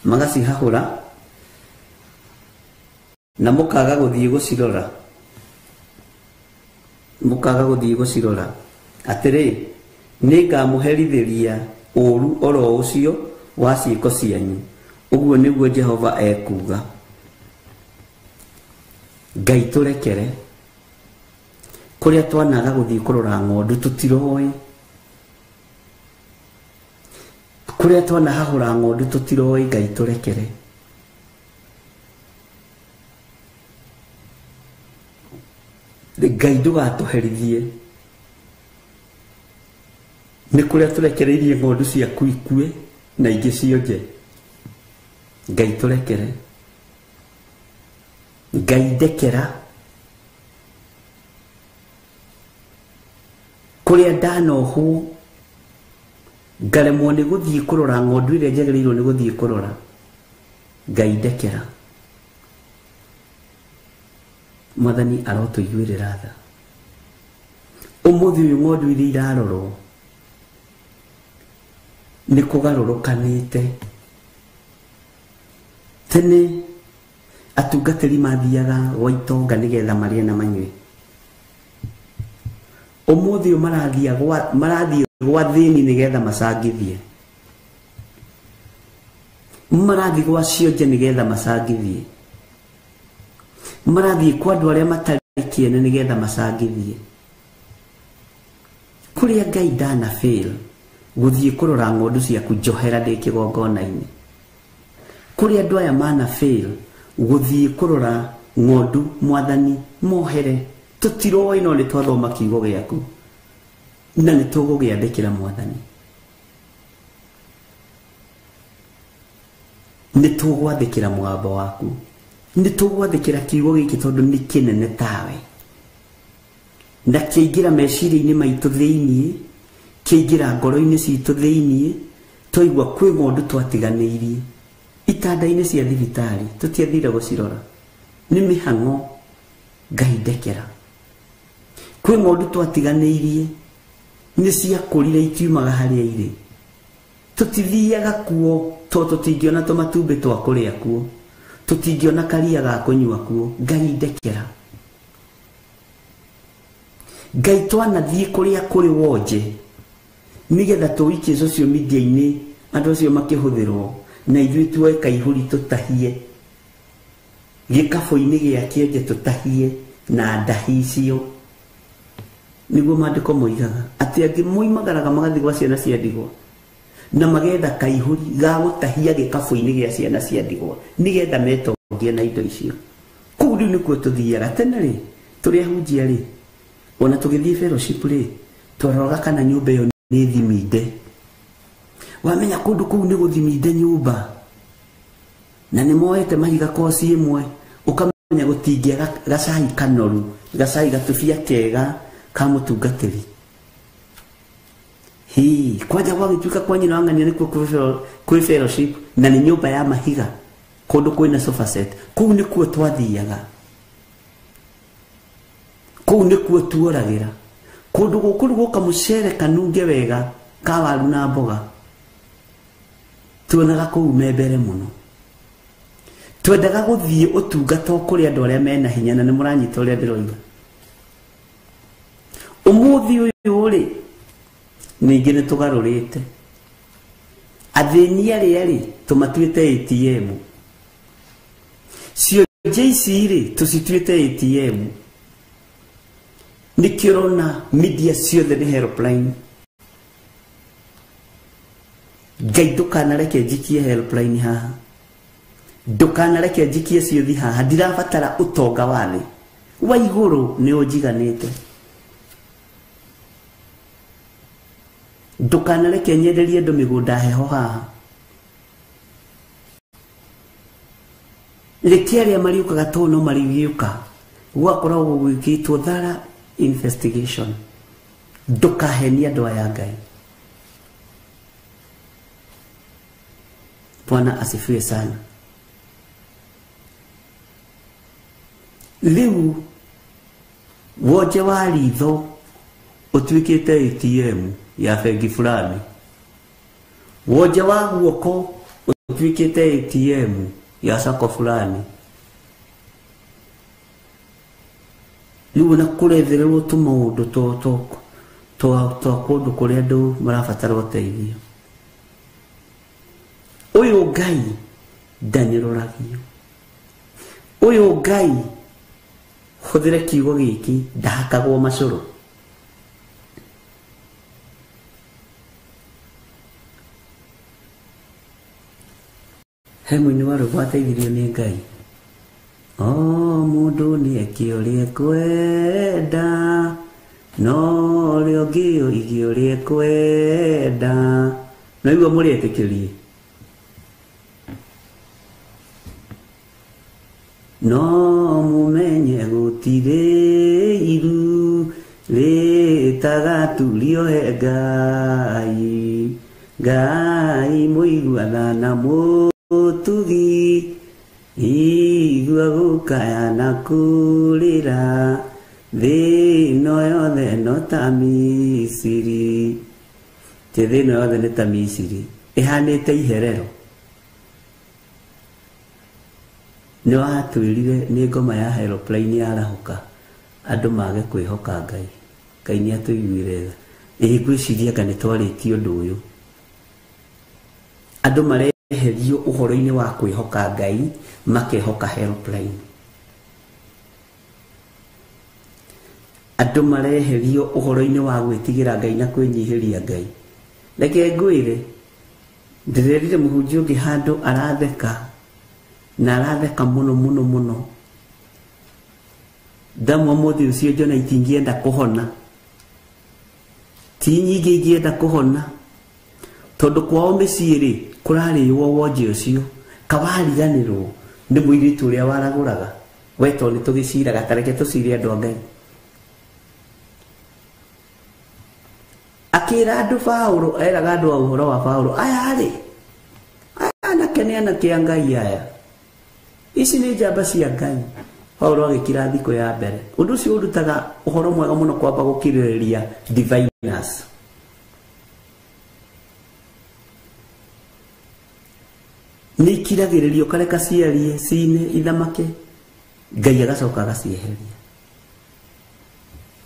S3: magacihahũra na mũkaga gũthiĩ gũcirora, mũkaga gũthiĩ gũcirora. Atĩrĩ, nĩngamũherithĩria ũũru oro ũcio wa ciĩko cianyu, ũguo nĩguo Jehova ekuuga. Ngai tũrekere kũrĩa twanaga gũthiĩ kũrora ng'ondu tũtiroĩ, kũrĩa twanahahũra ng'ondu tũtiroĩ. Ngai tũrekere. Ngai ndũgatũherithie nĩ kũrĩa tũrekereirie ng'ondu ciaku ikue na ingĩ cionje. Ngai tũrekere. Ngai ndekera kũrĩa ndanohwo ngaremwo nĩ gũthiĩ kũrora ng'ondu ĩrĩa njagĩrĩirwo nĩ gũthiĩ kũrora. Ngai ndekera. Mwathani arotũiguĩrĩra tha. Ũmũthĩ ũyũ ng'ondu iria irarorwo nĩ kũgarũrũkanĩte. Tene atungatĩri mathiaga gwa itonga nĩgetha marĩe na manyue. Ũmũthĩ ũyũ marathiĩ gwa thĩni nĩgetha macangithie, marathiĩ gwa cionje nĩgetha macangithie, marathiĩ kwa andũ arĩa matarĩ kĩene nĩgetha macangithie. Kũrĩa Ngai ndana fail gũthiĩ kũrora ng'ondu ciaku njohera ndĩ kĩgongona-inĩ. Kũrĩa andũ aya mana fail gũthiĩ kũrora ng'ondu Mwathani mohere, tũtiroĩ no nĩ twathoma kiugo gĩaku na nĩ tũgũgĩathĩkĩra Mwathani. Nĩ tũgwathĩkĩra mũgambo waku, nĩ tũgwathĩkĩra kiugo gĩkĩ tondũ nĩ kĩnene tawe, na kĩaingĩra meciria-inĩ maitũ thĩiniĩ, kĩaingĩra ngoro-inĩ citũ thĩiniĩ, twaigua kwĩ ng'ondu twatiganĩirie itanda-inĩ cia thibitarĩ, tũtiathire gũcirora, nĩ mĩhang'o. Ngai ndekera. Kwĩ ng'ondu twatiganĩirie nĩ ciakũrire itiumaga harĩa irĩ, tũtithiaga kuo tondũ tũtingĩona tũmatumbĩ twa kũrĩa kuo, tũtingĩona karia ga kũnyua kuo. Ngai ndekera. Ngai twanathiĩ kũrĩa kũrĩ wonje nĩgetha tũikie social media-inĩ andũ acio makĩhũthĩrwo, na ithuĩ tuoe kaihũri tũtahie gĩkabũ-inĩ gĩa kĩonje, tũtahie na ndahi icio. Nĩguo maandĩko moigaga atĩ angĩ moimagaraga magathiĩ gwa ciana cia ndigwa na magetha kaihũri ga gũtahia gĩkabũ-inĩ gĩa ciana cia ndigwa nĩgetha metongie na indo icio. Kũu rĩu nĩkuo tũthiaga. Tene rĩ, tũrĩ ahunjia rĩ, ona tũgĩthiĩ fellowship rĩ, twaroraga kana nyũmba ĩyo nĩ thiminde. Wamenya kũndũ kũu nĩ gũthiminde nyũmba na nĩ moete mahiga koci ĩmwe, ũkamenya gũtingĩa gacai kanoru, gacai gatubia kega ka mũtungatĩri. Hi kwanja gwagĩtuĩka kwa nyina wa ng'ania nĩkuo kwĩ fellowship na nĩ nyũmba ya mahiga kũndũ kwĩna sofa set. Kũu nĩkuo twathiaga, kũu nĩkuo tuoragĩra. Kũndũ gũkũ gũka mũcere kanunge wega ka waru na mboga, tuonaga kũu me mbere mũno. Twendaga gũthiĩ ũtungata o kũrĩ andũ arĩa mena hinya, na nĩ mũranyita ũrĩa ndĩroiga. Ũmũthĩ ũyũ rĩ, ningĩ nĩ tũgarũrĩte athĩni arĩa rĩ tũmatuĩte ATM, cionje ici rĩ tũcituĩte ATM. Nĩkĩo ũrona media ciothe nĩ helpline. Ngai ndũkanareke njikie helpline haha, ndũkanareke njikie ciũthi haha. Ndirabatara ũtonga wa thĩ, wa igũrũ nĩ ũnjiganĩte. Ndũkanareke nyenderie andũ mĩgũnda heho haha. Reke arĩa mariũkaga tondũ no marĩgĩũka, gwakoragwo gwĩkĩtwo thara investigation. Ndũkahenie andũ aya Ngai. Bwana asifiwe sana. Rĩu wonje wa ritho ũtuĩkĩte ATM ya bengi fulani, wonje wa guoko ũtuĩkĩte ATM ya sako fulani. Rĩu na kũrethererwo tũmaũndũ twa kũndũ kũrĩa andũ marabatara ũteithio. Ũyũ Ngai ndanyũrũragio, ũyũ Ngai, hũthĩre kiugo gĩkĩ, ndahakagwo macũrũ. He mũini wa rwĩmbo wateithirio nĩ Ngai. O mũndũ nĩ eke ũrĩa ekwenda, no ũrĩa ũngĩ oige ũrĩa ekwenda. No igua mũrĩ etĩkĩrie. No mũmenye gũtirĩ iru rĩtagaturio he Ngai. Ngai mũiguana na mũtugi, igua gũkaya na kũrĩra, thĩ ĩno yothe no ta Misiri. Ti thĩ ĩno yothe nĩ ta Misiri, ĩhanĩte iherero. Nĩ watwĩrire nĩ ngoma ya helpline yarahũka andũ mage kwĩhoka Ngai. Ngai nĩ atũiguire tha. Ĩ ngwĩciria anga nĩ twarĩtie ũndũ ũyũ. Andũ mareherio ũhoro-inĩ wa kwĩhoka Ngai makehoka helpline. Andũ mareherio ũhoro-inĩ wa gwĩtigĩra Ngai na kwĩnyihĩria Ngai. Reke ngwĩre, ndĩrerire mũhunjia ũngĩ handũ aratheka, na aratheka mũno mũno mũno. Ndamwa mũthĩ ũcio njona itingĩenda kũhona, ti nyingĩ ingĩenda kũhona, tondũ kwao mĩciĩ rĩ kũrarĩo wonje ũcio. Kawariganĩrwo nĩ mũirĩtu ũrĩa waragũraga, we tondũ nĩ tũgĩciraga, ta reke tũcire andũ a Ngai. Akĩra andũ Paũlũ, eraga andũ a ũhoro wa Paũlũ, aya rĩ, aya anake nĩ anake a Ngai aya, ici nĩ njamba cia Ngai. Paũlũ agĩkira thikũ ya mbere. Ũndũ ũcio ũrutaga ũhoro mwega mũno kwamba gũkirĩrĩria diviners. Nĩ ikiragĩrĩrio kareka ciarie, cine, ithamake, Ngai agacoka agacieheria.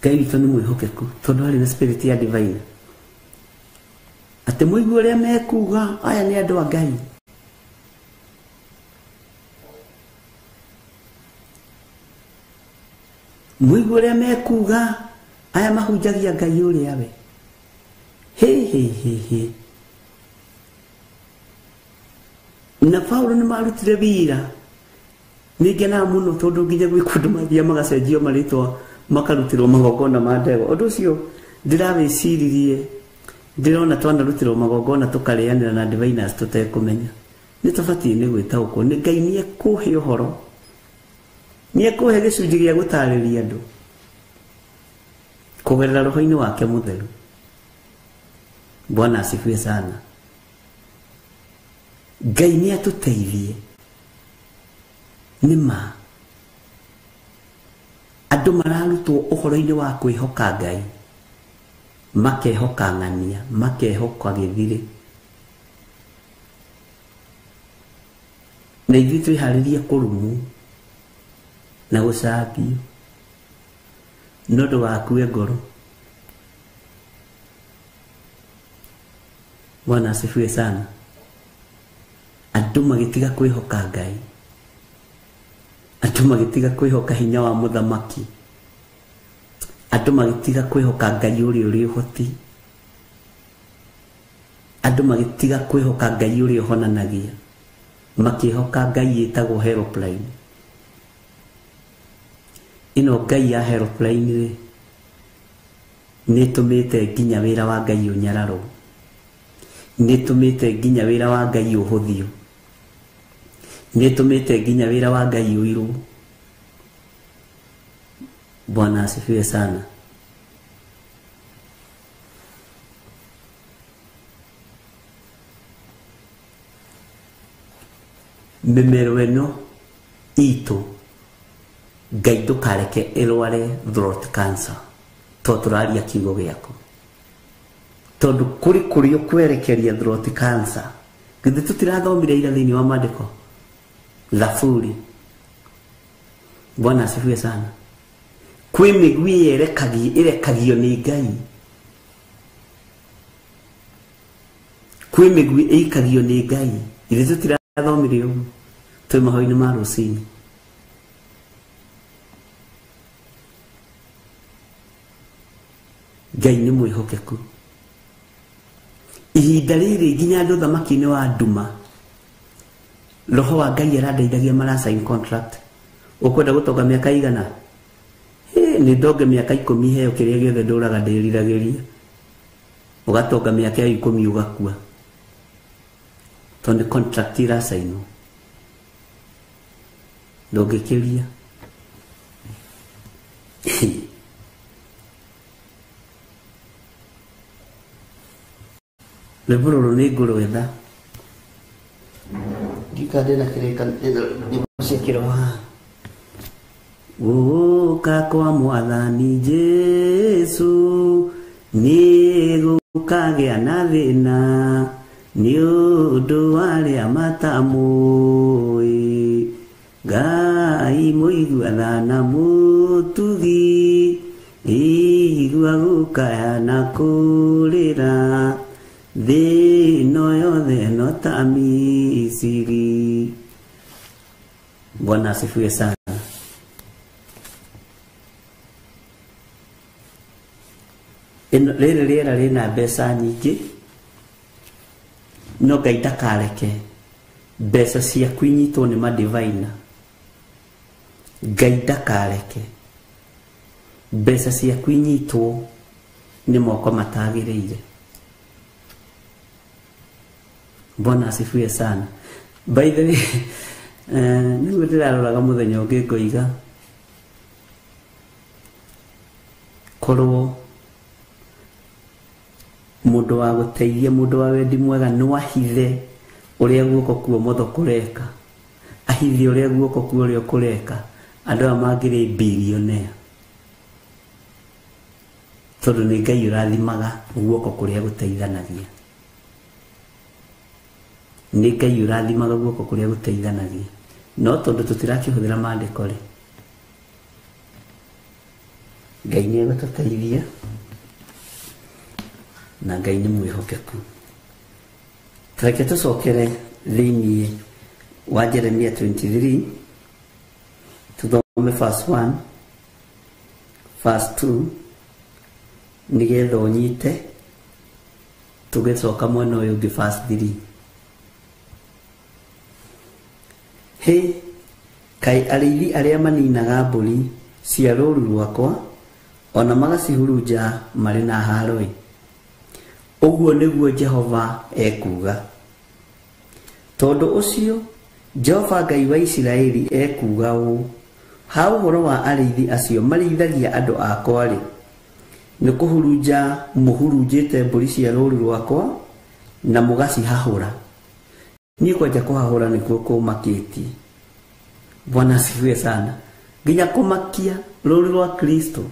S3: Ngai witũ nĩ mwĩhokeku tondũ arĩ na spirit ya divine. Atĩ mũigue ũrĩa mekuga, aya nĩ andũ a Ngai. Mũigue ũrĩa mekuga, aya mahunjagia Ngai ũrĩa we. Hĩ hĩ hĩ hĩ. Na Paũlũ nĩ marutire wira. Nĩ ngenaga mũno tondũ nginya gwĩ kũndũ mathiaga magacenjio marĩtwa, makarutĩrwo magongona ma ndegwa. Ũndũ ũcio ndĩrawĩciririe Ndĩrona twanarutirwo magongona tũkarĩanĩra na diviners tũtekũmenya. Nĩ tũbatiĩ nĩ gwĩtaũkwo nĩ Ngai nĩ ekũhe ũhoro, nĩ ekũhe gĩcunjĩ gĩa gũtarĩria andũ kũgerera roho-inĩ wake mũtheru. Bwana asifiwe sana. Ngai nĩ atũteithie. Nĩ ma andũ mararutwo ũhoro-inĩ wa kwĩhoka Ngai, makehoka ng'ania, makehoka gĩthirĩ. Na ithuĩ twĩharĩrie kũrumwo na gũcambio no ndũgakue ngoro. Bwana asifiwe sana. Andũ magĩtiga kwĩhoka Ngai, andũ magĩtiga kwĩhoka hinya wa mũthamaki, andũ magĩtiga kwĩhoka Ngai ũrĩa ũrĩ ũhoti, andũ magĩtiga kwĩhoka Ngai ũrĩa ũhonanagia, makĩhoka Ngai ĩtagwo helpline. Ĩno Ngai ya helpline rĩ, nĩ ĩtũmĩte nginya wĩra wa Ngai ũnyararwo, nĩ ĩtũmĩte nginya wĩra wa Ngai ũhũthio, nĩ ĩtũmĩte nginya wĩra wa Ngai ũirwo. Bwana asifiwe sana. Mĩmero ĩno itũ Ngai ndũkareke ĩrware throat cancer to tũraria kiugo gĩaku, tondũ kũrĩ kũrĩa ũkwerekeria throat cancer. Githĩ tũtirathomire ira thĩinĩ wa maandĩko Thaburi? Bwana asifiwe sana. Kwĩ mĩguĩ ĩrekagio nĩ Ngai, kwĩ mĩguĩ ĩikagio nĩ Ngai. Ithuĩ tũtirathomire ũguo twĩ mahoya-inĩ ma rũcinĩ. Ngai nĩ mwĩhokeku. Ihinda rĩrĩ nginya andũ thamaki-inĩ wa nduma, roho wa Ngai arandeithagia mara sign contract. Ũkwenda gũtonga mĩaka igana? Nĩ ndonge mĩaka 10 heo kĩrĩa gĩothe ndũraga ndĩriragĩria. Ũgatonga mĩaka 10 ũgakua, tondũ contract iracainwo, ndũngĩkĩria. Rwĩmbo rũrũ nĩ ngũrwetha, ndika ndĩna kĩrĩkanĩro cia kĩroho haha. Gũka kwa Mwathani Jesũ nĩ gũkagĩa na thĩna nĩ ũndũ wa arĩa matamũĩ. Ngai mũigua tha na mũtugi, igua gũkaya na kũrĩra, thĩ ĩno yothe no ta Misiri. Bwana asifiwe sana. Rĩrĩ rĩera rĩna mbeca nyingĩ, no Ngai ndakareke mbeca ciaku inyitwo nĩ madivaina. Ngai ndakareke mbeca ciaku inyitwo nĩ moko matagĩrĩire. Bwana asifiwe sana. By the way, nĩguo ndĩraroraga mũthenya ũngĩ ngoiga korwo mũndũ wa gũteithia, mũndũ wa wendi mwega no ahithe ũrĩa guoko kwa ũmotho kũreka, ahithe ũrĩa guoko kwa ũrĩo kũreka, andũ aya mangĩrĩ billionaire, tondũ nĩ Ngai ũrathimaga guoko kũrĩa gũteithanagia. Nĩ Ngai ũrathimaga guoko kũrĩa gũteithanagia. No tondũ tũtirakĩhũthĩra maandĩko rĩ, Ngai nĩ egũtũteithia na Ngai nĩ mwĩhokeku. Reke tũcokere thĩinĩ wa Jeremia 23, tũthome verse 1, verse 2, nĩgetha ũnyite, tũgĩcoka mwena ũyũ ũngĩ verse 3. Hĩ, kaĩ arĩithi arĩa maninaga mbũri cia rũũru rwakwa ona magacihurunja marĩ na haaro-ĩ! Ũguo nĩguo Jehova ekuuga. Tondũ ũcio Jehova Ngai wa Isiraeli ekuuga ũũ, ha ũhoro wa arĩithi acio marĩithagia andũ akwa-rĩ, nĩ kũhurunja mũhurunjĩte mbũri cia rũũru rwakwa na mũgacihahũra. Niĩ kwanja kũhahũra nĩkuo kũmakĩtie. Bwana asifiwe sana. Nginya kũmakia rũũru rwa Kristo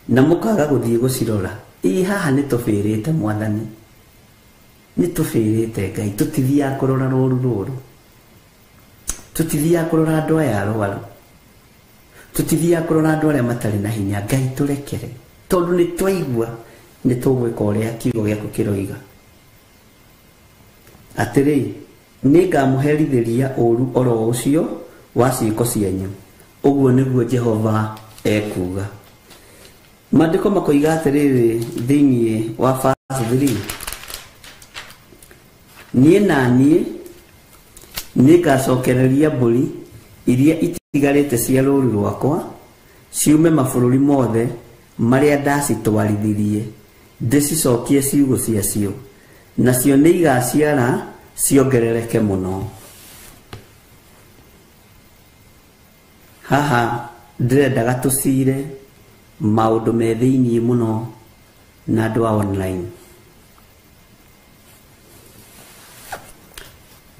S3: na mũkaga gũthiĩ gũcirora. Ĩ haha nĩ tũbĩrĩte Mwathani, nĩ tũbĩrĩte Ngai, tũtithiaga kũrora rũũru rũrũ, tũtithiaga kũrora andũ aya arwaru, tũtithiaga kũrora andũ arĩa matarĩ na hinya. Ngai tũrekere, tondũ nĩ twaigua nĩ tũgwĩka ũrĩa kiugo gĩaku kĩroiga. Atĩrĩ, nĩ ngamũherithĩria ũũru oro ũcio wa ciĩko cianyu. Ũguo nĩguo Jehova ekuuga. Maandĩko makoiga atĩrĩrĩ thĩinĩ wa verse 3, niĩ na niĩ nĩngacokereria mbũri iria itigarĩte cia rũũru rwakwa ciume mabũrũri mothe marĩa ndacitwarithirie, ndĩcicokie ciugũ ciacio, nacio nĩigaciara ciongerereke mũno. Haha ndĩrendaga tũcire maũndũ me thĩinĩ mũno na andũ a online,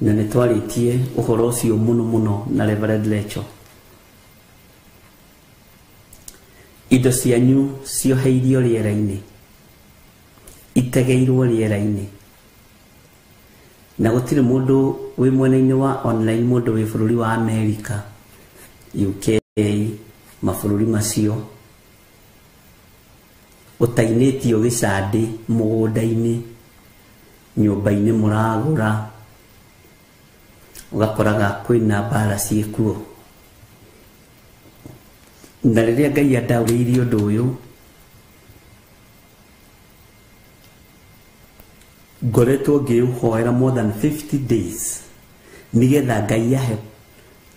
S3: na nĩ twarĩtie ũhoro ũcio mũno mũno na Reverend Lecho. Indo cianyu cioheirio rĩera-inĩ, itegeirwo rĩera-inĩ, na gũtirĩ mũndũ wĩ mwena-inĩ wa online, mũndũ wĩ bũrũri wa America, UK, mabũrũri macio ũtainĩtio gĩcandĩ mũgũnda-inĩ, nyũmba-inĩ mũragũra, ũgakoraga kwĩna mbara ciĩkuo. Na rĩrĩa Ngai andaũrĩirie ũndũ ũyũ, ngoretwo ngĩũhoera more than 50 days nĩgetha Ngai ahe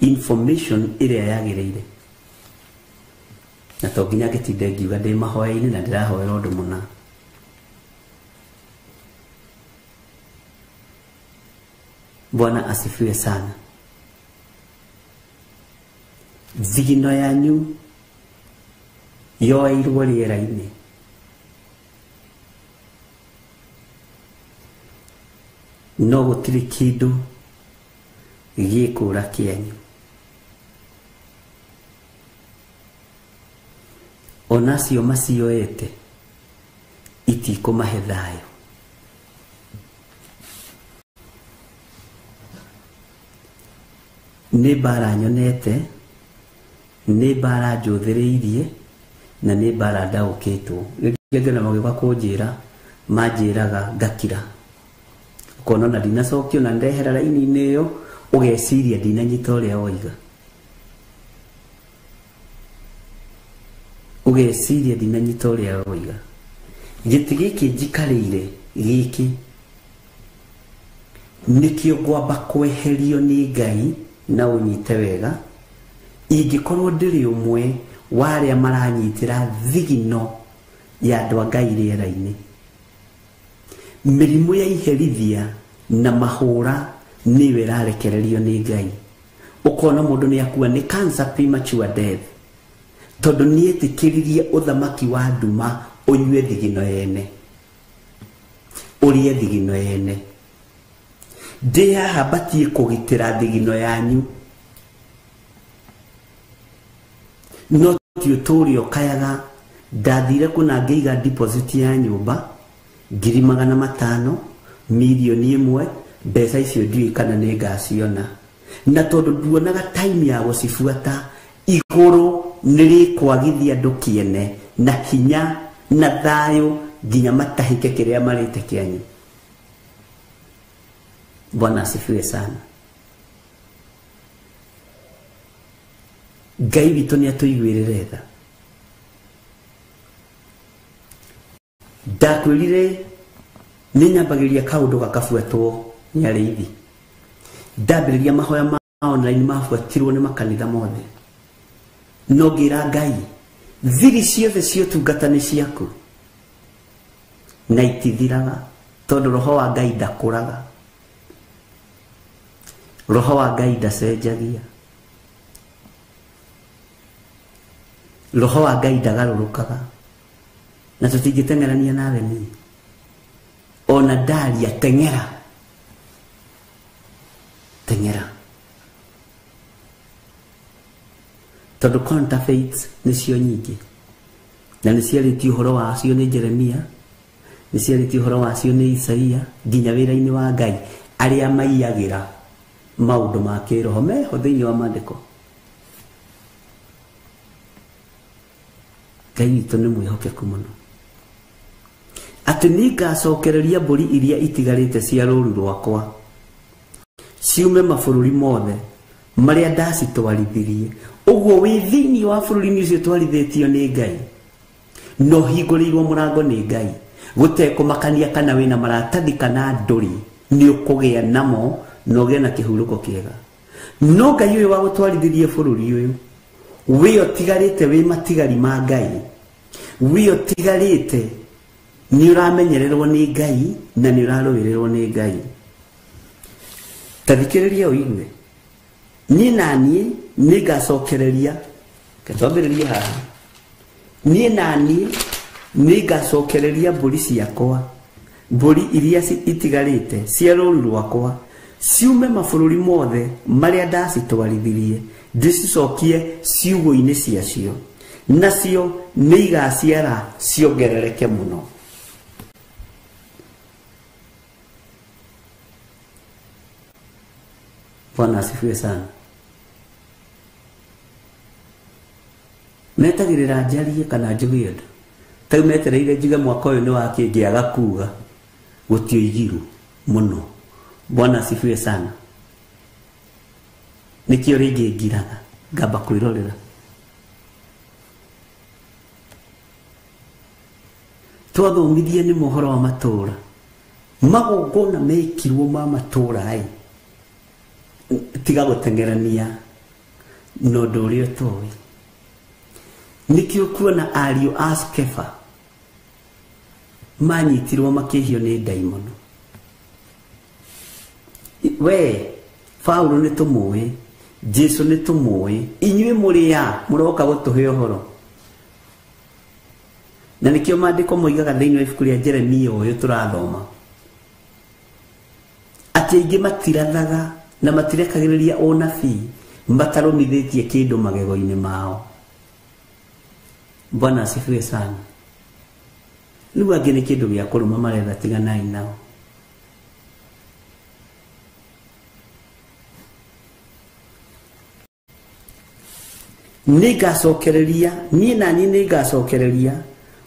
S3: information ĩrĩa yagĩrĩire. Na to nginya ngĩtinde ngiuga ndĩ mahoya-inĩ na ndĩrahoera ũndũ mũna. Bwana asifiwe sana. Thigino yanyu yoeirwo rĩera-inĩ. No gũtirĩ kĩndũ gĩkũra kĩanyu. Onacio macioete itikũmahe thayũ. Nĩ mbara nyonete, nĩ mbara njũthĩrĩirie, na nĩ mbara ndaũkĩtwo. Rĩrĩa ngĩona magĩũka kũnjĩra, manjĩraga ngakira. Ũkona ona ndinacokio na ndehera raini-inĩ ĩyo, ũgeciria ndinanyita ũrĩa woiga. Ũgeciria ndinanyita ũrĩa woiga. Gĩtĩ gĩkĩ njikarĩire gĩkĩ nĩkĩo ngwamba kweherio nĩ Ngai na ũnyite wega. Ingĩkorwo ndĩrĩ ũmwe wa arĩa maranyitĩra thigino ya andũ a Ngai rĩera-inĩ. Mĩrimũ ya iherithia na mahũra nĩyo ĩrarekererio nĩ Ngai. Ũkona mũndũ nĩ akua nĩ cancer, premature death, tondũ nĩetĩkĩririe ũthamaki wa nduma ũnyue thigino yene, ũrĩe thigino yene. Ndĩ haha batiĩ kũgitĩra thigino yanyu, no ti ũtũũre ũkayaga. Ndathire kũna ngĩiga deposit ya nyũmba 500,000, 1,000,000, mbeca icio ndiũĩ kana nĩ ngaciona. Na tondũ nduonaga time ya gũcibuata, igũrũ nĩ rĩkwagithia andũ kĩene na hinya na thayũ nginya matahĩke kĩrĩa marĩte kĩanyu. Bwana asifiwe sana. Ngai witũ nĩ atũiguĩrĩre tha. Ndakwĩrire nĩ nyambagĩrĩria kaũndũ gakabuatwo nĩ arĩithi. Ndambĩrĩria mahoya ma online mabuatirwo nĩ makanitha mothe. No ngĩra Ngai, thiri ciothe cia ũtungata nĩ ciaku. Na itithiraga tondu roho wa Ngai ndakũraga, roho wa Ngai ndacenjagia, roho wa Ngai ndagarũrũkaga. Na tũtingĩteng'erania nawe niĩ, ona ndaria teng'era, teng'era, tondu counterfeits nĩcio nyingĩ, na nĩciarĩtio ũhoro wacio nĩ Jeremia, nĩciarĩtio ũhoro wacio nĩ Isaia, nginya wĩra-inĩ wa Ngai arĩa maiyagĩra maũndũ ma kĩroho meho thĩinĩ wa maandĩko. Ngai witũ nĩ mwĩhokeku mũno, atĩ nĩngacokereria mbũri iria itigarĩte cia rũũru rwakwa ciume mabũrũri mothe marĩa ndacitwarithirie. Ũguo wĩ thĩinĩ wa bũrũri-inĩ ũcio twarithĩtio nĩ Ngai, no hingũrĩirwo mũrango nĩ Ngai, gũtekũmakania kana wĩna maratathi kana ndũrĩ, nĩ ũkũgĩa namo na ũgĩe na kĩhurũko kĩega. No Ngai ũyũ wa gũtwarithirie bũrũri ũyũ, wĩ ũtigarĩte wĩ matigari ma Ngai, wĩ ũtigarĩte nĩ ũramenyererwo nĩ Ngai na nĩ ũrarũĩrĩrwo nĩ Ngai. Ta thikĩrĩria ũigue, niĩ na niĩ nĩngacokereria, twambĩrĩrie haha, niĩ na niĩ nĩngacokereria mbũri ciakwa, mbũri iria itigarĩte cia rũũru rwakwa ciume mabũrũri mothe marĩa ndacitwarithirie, ndĩcicokie ciugũ-inĩ ciacio, nacio nĩigaciara ciongerereke mũno. Bwana asifiwe sana. Metagĩrĩra njarie kana njuge ũndũ, ta rĩu metereire njuge mwaka ũyũ nĩ wa kĩ, ngĩaga kuga gũtioigirwo mũno. Bwana asifiwe sana. Nĩkĩo rĩngĩ ngiraga ngamba kwĩrorera. Twathomithie nĩ mohoro wa matũra, magongona mekirwo ma matũra ĩ, tiga gũteng'erania na ũndũ ũrĩa ũtoĩ. Nĩkĩo kuona ariũ a Skefa manyitirwo makĩhio nĩ ndaimono. We Paulo nĩ tũmũĩ, Jesu nĩ tũmũĩ, inyuĩ mũrĩ a mũroka gũtũhe ũhoro. Na nĩkĩo maandĩko moigaga thĩinĩ wa ibuku rĩa Jeremia ũyũ tũrathoma, atĩ aingĩ matirathaga na matirekagĩrĩria ũnabii matarũmithĩtie kĩndũ magego-inĩ mao. Bwana asifiwe sana. Rĩu angĩ nĩ kĩndũ gĩa kũrũma maretha, tiganai nao. Nĩngacokereria, niĩ na niĩ nĩngacokereria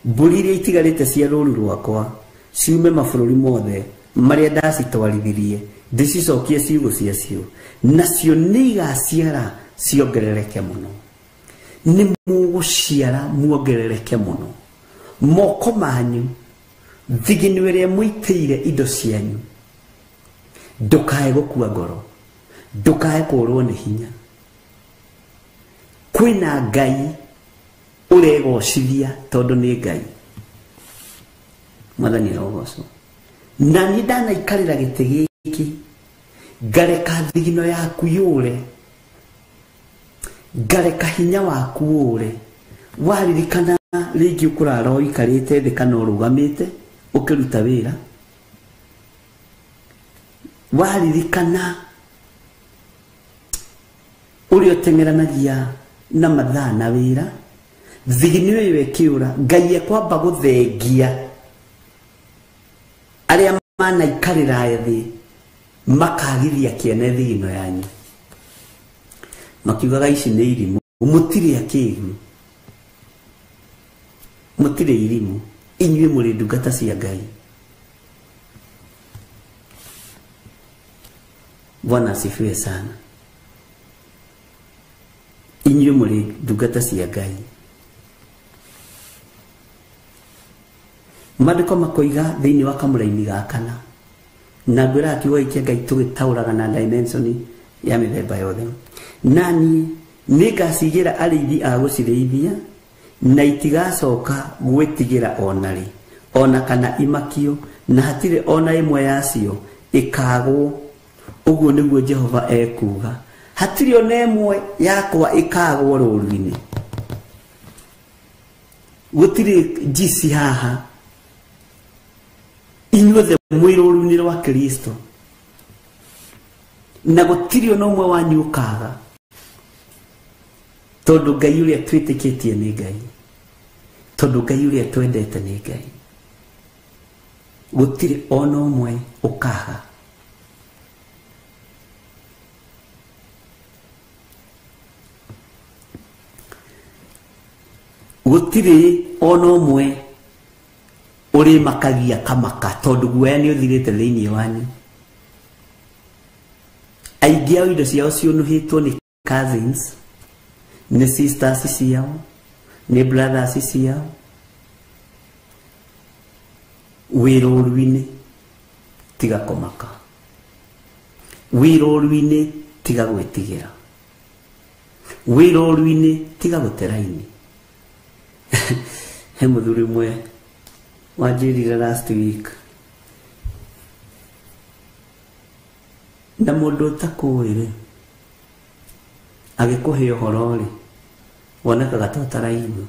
S3: mbũri iria itigarĩte cia rũũru rwakwa ciume mabũrũri mothe marĩa ndacitwarithirie, ndĩcicokie ciugũ ciacio, nacio nĩigaciara ciongerereke mũno. Nĩ mũgũciara muongerereke mũno. Moko manyu, thigino ĩrĩa mũitĩire indo cianyu, ndũkae gũkua ngoro, ndũkae kũũrwo nĩ hinya. Kwĩna Ngai ũregocithia tondũ nĩ Ngai. Mwathani arogocwo. Na niĩ ndanaikarĩra gĩtĩ gĩkĩ, ngareka thigino yaku yũre, ngareka hinya waku ũre. Waririkana rĩngĩ ũkũrara ũikarĩte thĩ kana ũrũgamĩte ũkĩruta wĩra, waririkana ũrĩa ũteng'eranagia na mathaa na wĩra, thigino ĩyo ĩkĩũra, Ngai ekwamba gũthengia arĩa manaikarĩra thĩ makagithia kĩene thigino yanyu, makiugaga ici nĩ irimũ, mũtirĩ akĩgu, mũtirĩ irimũ, inyuĩ mũrĩ ndungata cia Ngai. Bwana asifiwe sana. Inyuĩ mũrĩ ndungata cia Ngai. Maandĩko makoiga thĩinĩ wa kamũraini ga kana, na ngwĩraga kiugo gĩkĩ Ngai tũgĩtaũraga na dimension ya mĩthemba yothe. Na niĩ nĩngacigĩra arĩithi a gũcirĩithia, na itigacoka gwĩtigĩra ona rĩ, Ona kana imakio na hatirĩ ona ĩmwe yacio ĩkagwo. Ũguo nĩguo Jehova ekuuga, hatirĩ ona ĩmwe yakwa ĩkagwo rũũru-inĩ. Gũtirĩ njici haha, inyuothe mwĩ rũũru-inĩ rwa Kristo, na gũtirĩ ona ũmwe wanyu ũkaga, tondũ Ngai ũrĩa twĩtĩkĩtie nĩ Ngai, tondũ Ngai ũrĩa twendete nĩ Ngai. Gũtirĩ ona ũmwe ũkaga. Gũtirĩ ona ũmwe ũrĩmakagia kamaka, tondũ guoya nĩ ũthirĩte thĩinĩ wanyu. Aingĩ ao indo ciao ciũnũhĩtwo nĩ cousins, nĩ sisters ciao, nĩ brothers ciao. Wĩ rũũru-inĩ tiga kũmaka, wĩ rũũru-inĩ tiga gwĩtigĩra, wĩ rũũru-inĩ tiga gũteraini. He mũthuri ũmwe wanjĩrire last week, na mũndũ ũtakũĩ rĩ, agĩkũhe ũhoro rĩ, wonekaga ta ũtaraigua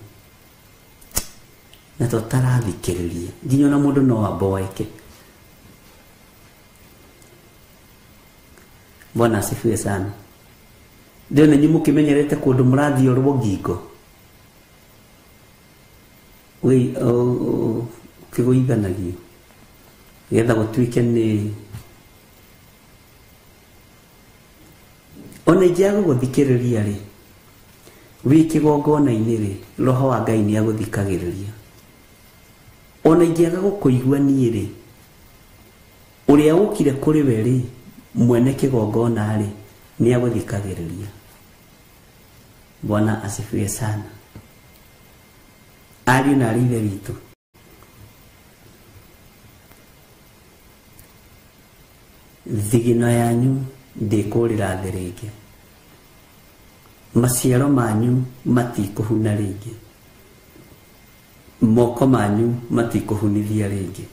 S3: na ta ũtarathikĩrĩria, nginya ona mũndũ no amboeke. Bwana asifiwe sana. Ndĩrona inyuĩ mũkĩmenyerete kũndũ mũrathiorwo ngingo, ũkĩgũithanagio getha gũtuĩke nĩ ona ingĩaga gũgũthikĩrĩria rĩ, wĩ kĩgongona-inĩ rĩ, roho wa Ngai nĩ agũthikagĩrĩria. Ona ingĩaga gũkũigua niĩ rĩ, ũrĩa ũkire kũrĩ we rĩ, mwene kĩgongona rĩ, nĩ agũthikagĩrĩria. Bwana asifiwe sana. Ariũ na aarĩ Ithe witũ, thigino yanyu ndĩkũrĩra thĩ rĩngĩ, maciaro manyu matikũhuna rĩngĩ, moko manyu matikũhunithia rĩngĩ.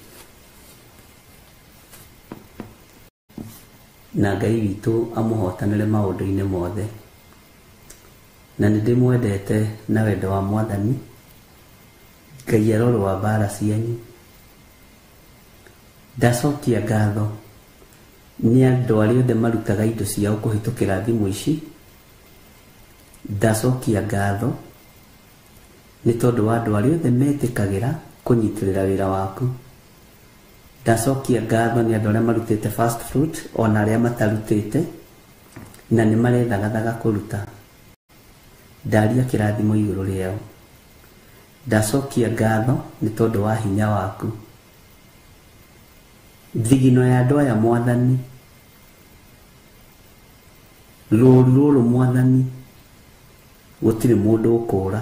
S3: Na Ngai witũ amũhotanĩre maũndũ-inĩ mothe. Na nĩ ndĩmwendete na wendo wa Mwathani. Ngai arorũa mbara cianyu. Ndacokia ngatho nĩ andũ arĩa othe marutaga indo ciao kũhĩtũkĩra thimũ ici. Ndacokia ngatho nĩ tondũ wa andũ arĩa othe metĩkagĩra kũnyitĩrĩra wĩra waku. Ndacokia ngatho nĩ andũ arĩa marutĩte first fruit ona arĩa matarutĩte na nĩ marethagathaga kũruta. Ndaria kĩrathimo igũrũ rĩao. Ndacokia ngatho nĩ tondũ wa hinya waku. Thigino ya andũ aya Mwathani, rũũru rũrũ Mwathani, gũtirĩ mũndũ ũkũũra,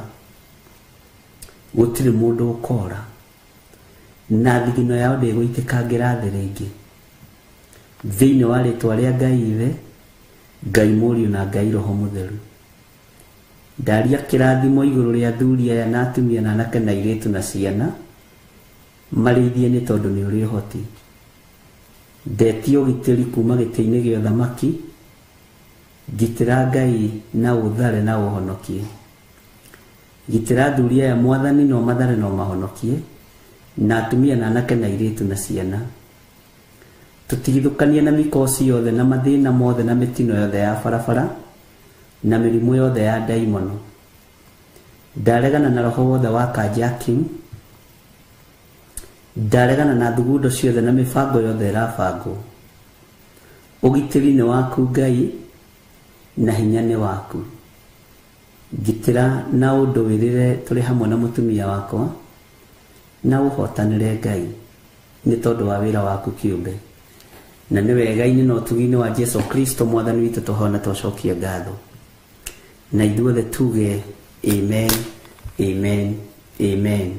S3: gũtirĩ mũndũ ũkora, na thigino yao ndĩgũitĩkangĩra thĩ rĩngĩ. Thĩinĩ wa rĩtwa rĩa Ngai Ithe, Ngai Mũriũ na Ngai Roho Mũtheru. Ndaria kĩrathimo igũrũ rĩa athuri aya na atumia na anake na airĩtu na ciana, marĩithie nĩ tondũ nĩ ũrĩ ũhoti. Ndetie ũgitĩri kuma gĩtĩ-inĩ gĩa ũthamaki, ngitĩra Ngai na ũthare na ũhonokie. Gitĩra athuri aya Mwathani no mathare no mahonokie, na atumia na anake na airĩtu na ciana. Tũtigithũkanie na mĩkosi yothe na mathĩna mothe na mĩtino yothe ya barabara na mĩrimũ yothe ya ndaimono. Ndaregana na roho wothe wa carjacking, ndaregana na thugundo ciothe na mĩbango yothe ĩrabangwo. Ũgitĩri nĩ waku Ngai na hinya nĩ waku. Ngitĩra na ũndũĩrĩre tũrĩ hamwe na mũtumia wakwa, na ũhotanĩre Ngai nĩ tondũ wa wĩra waku kĩũmbe. Na nĩ wega-inĩ na ũtugi-inĩ wa Jesu Kristo Mwathani witũ tũhona twacokia ngatho. Na ithuothe tuge amen, amen, amen.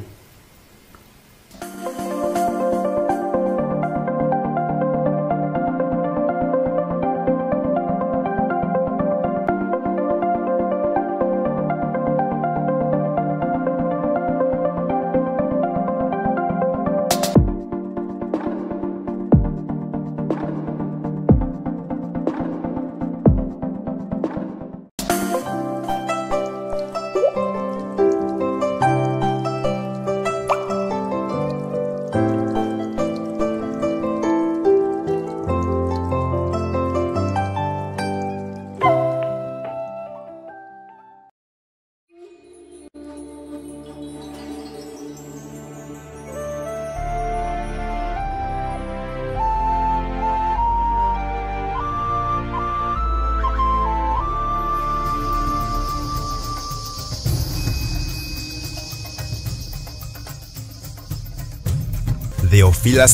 S4: Theophilus.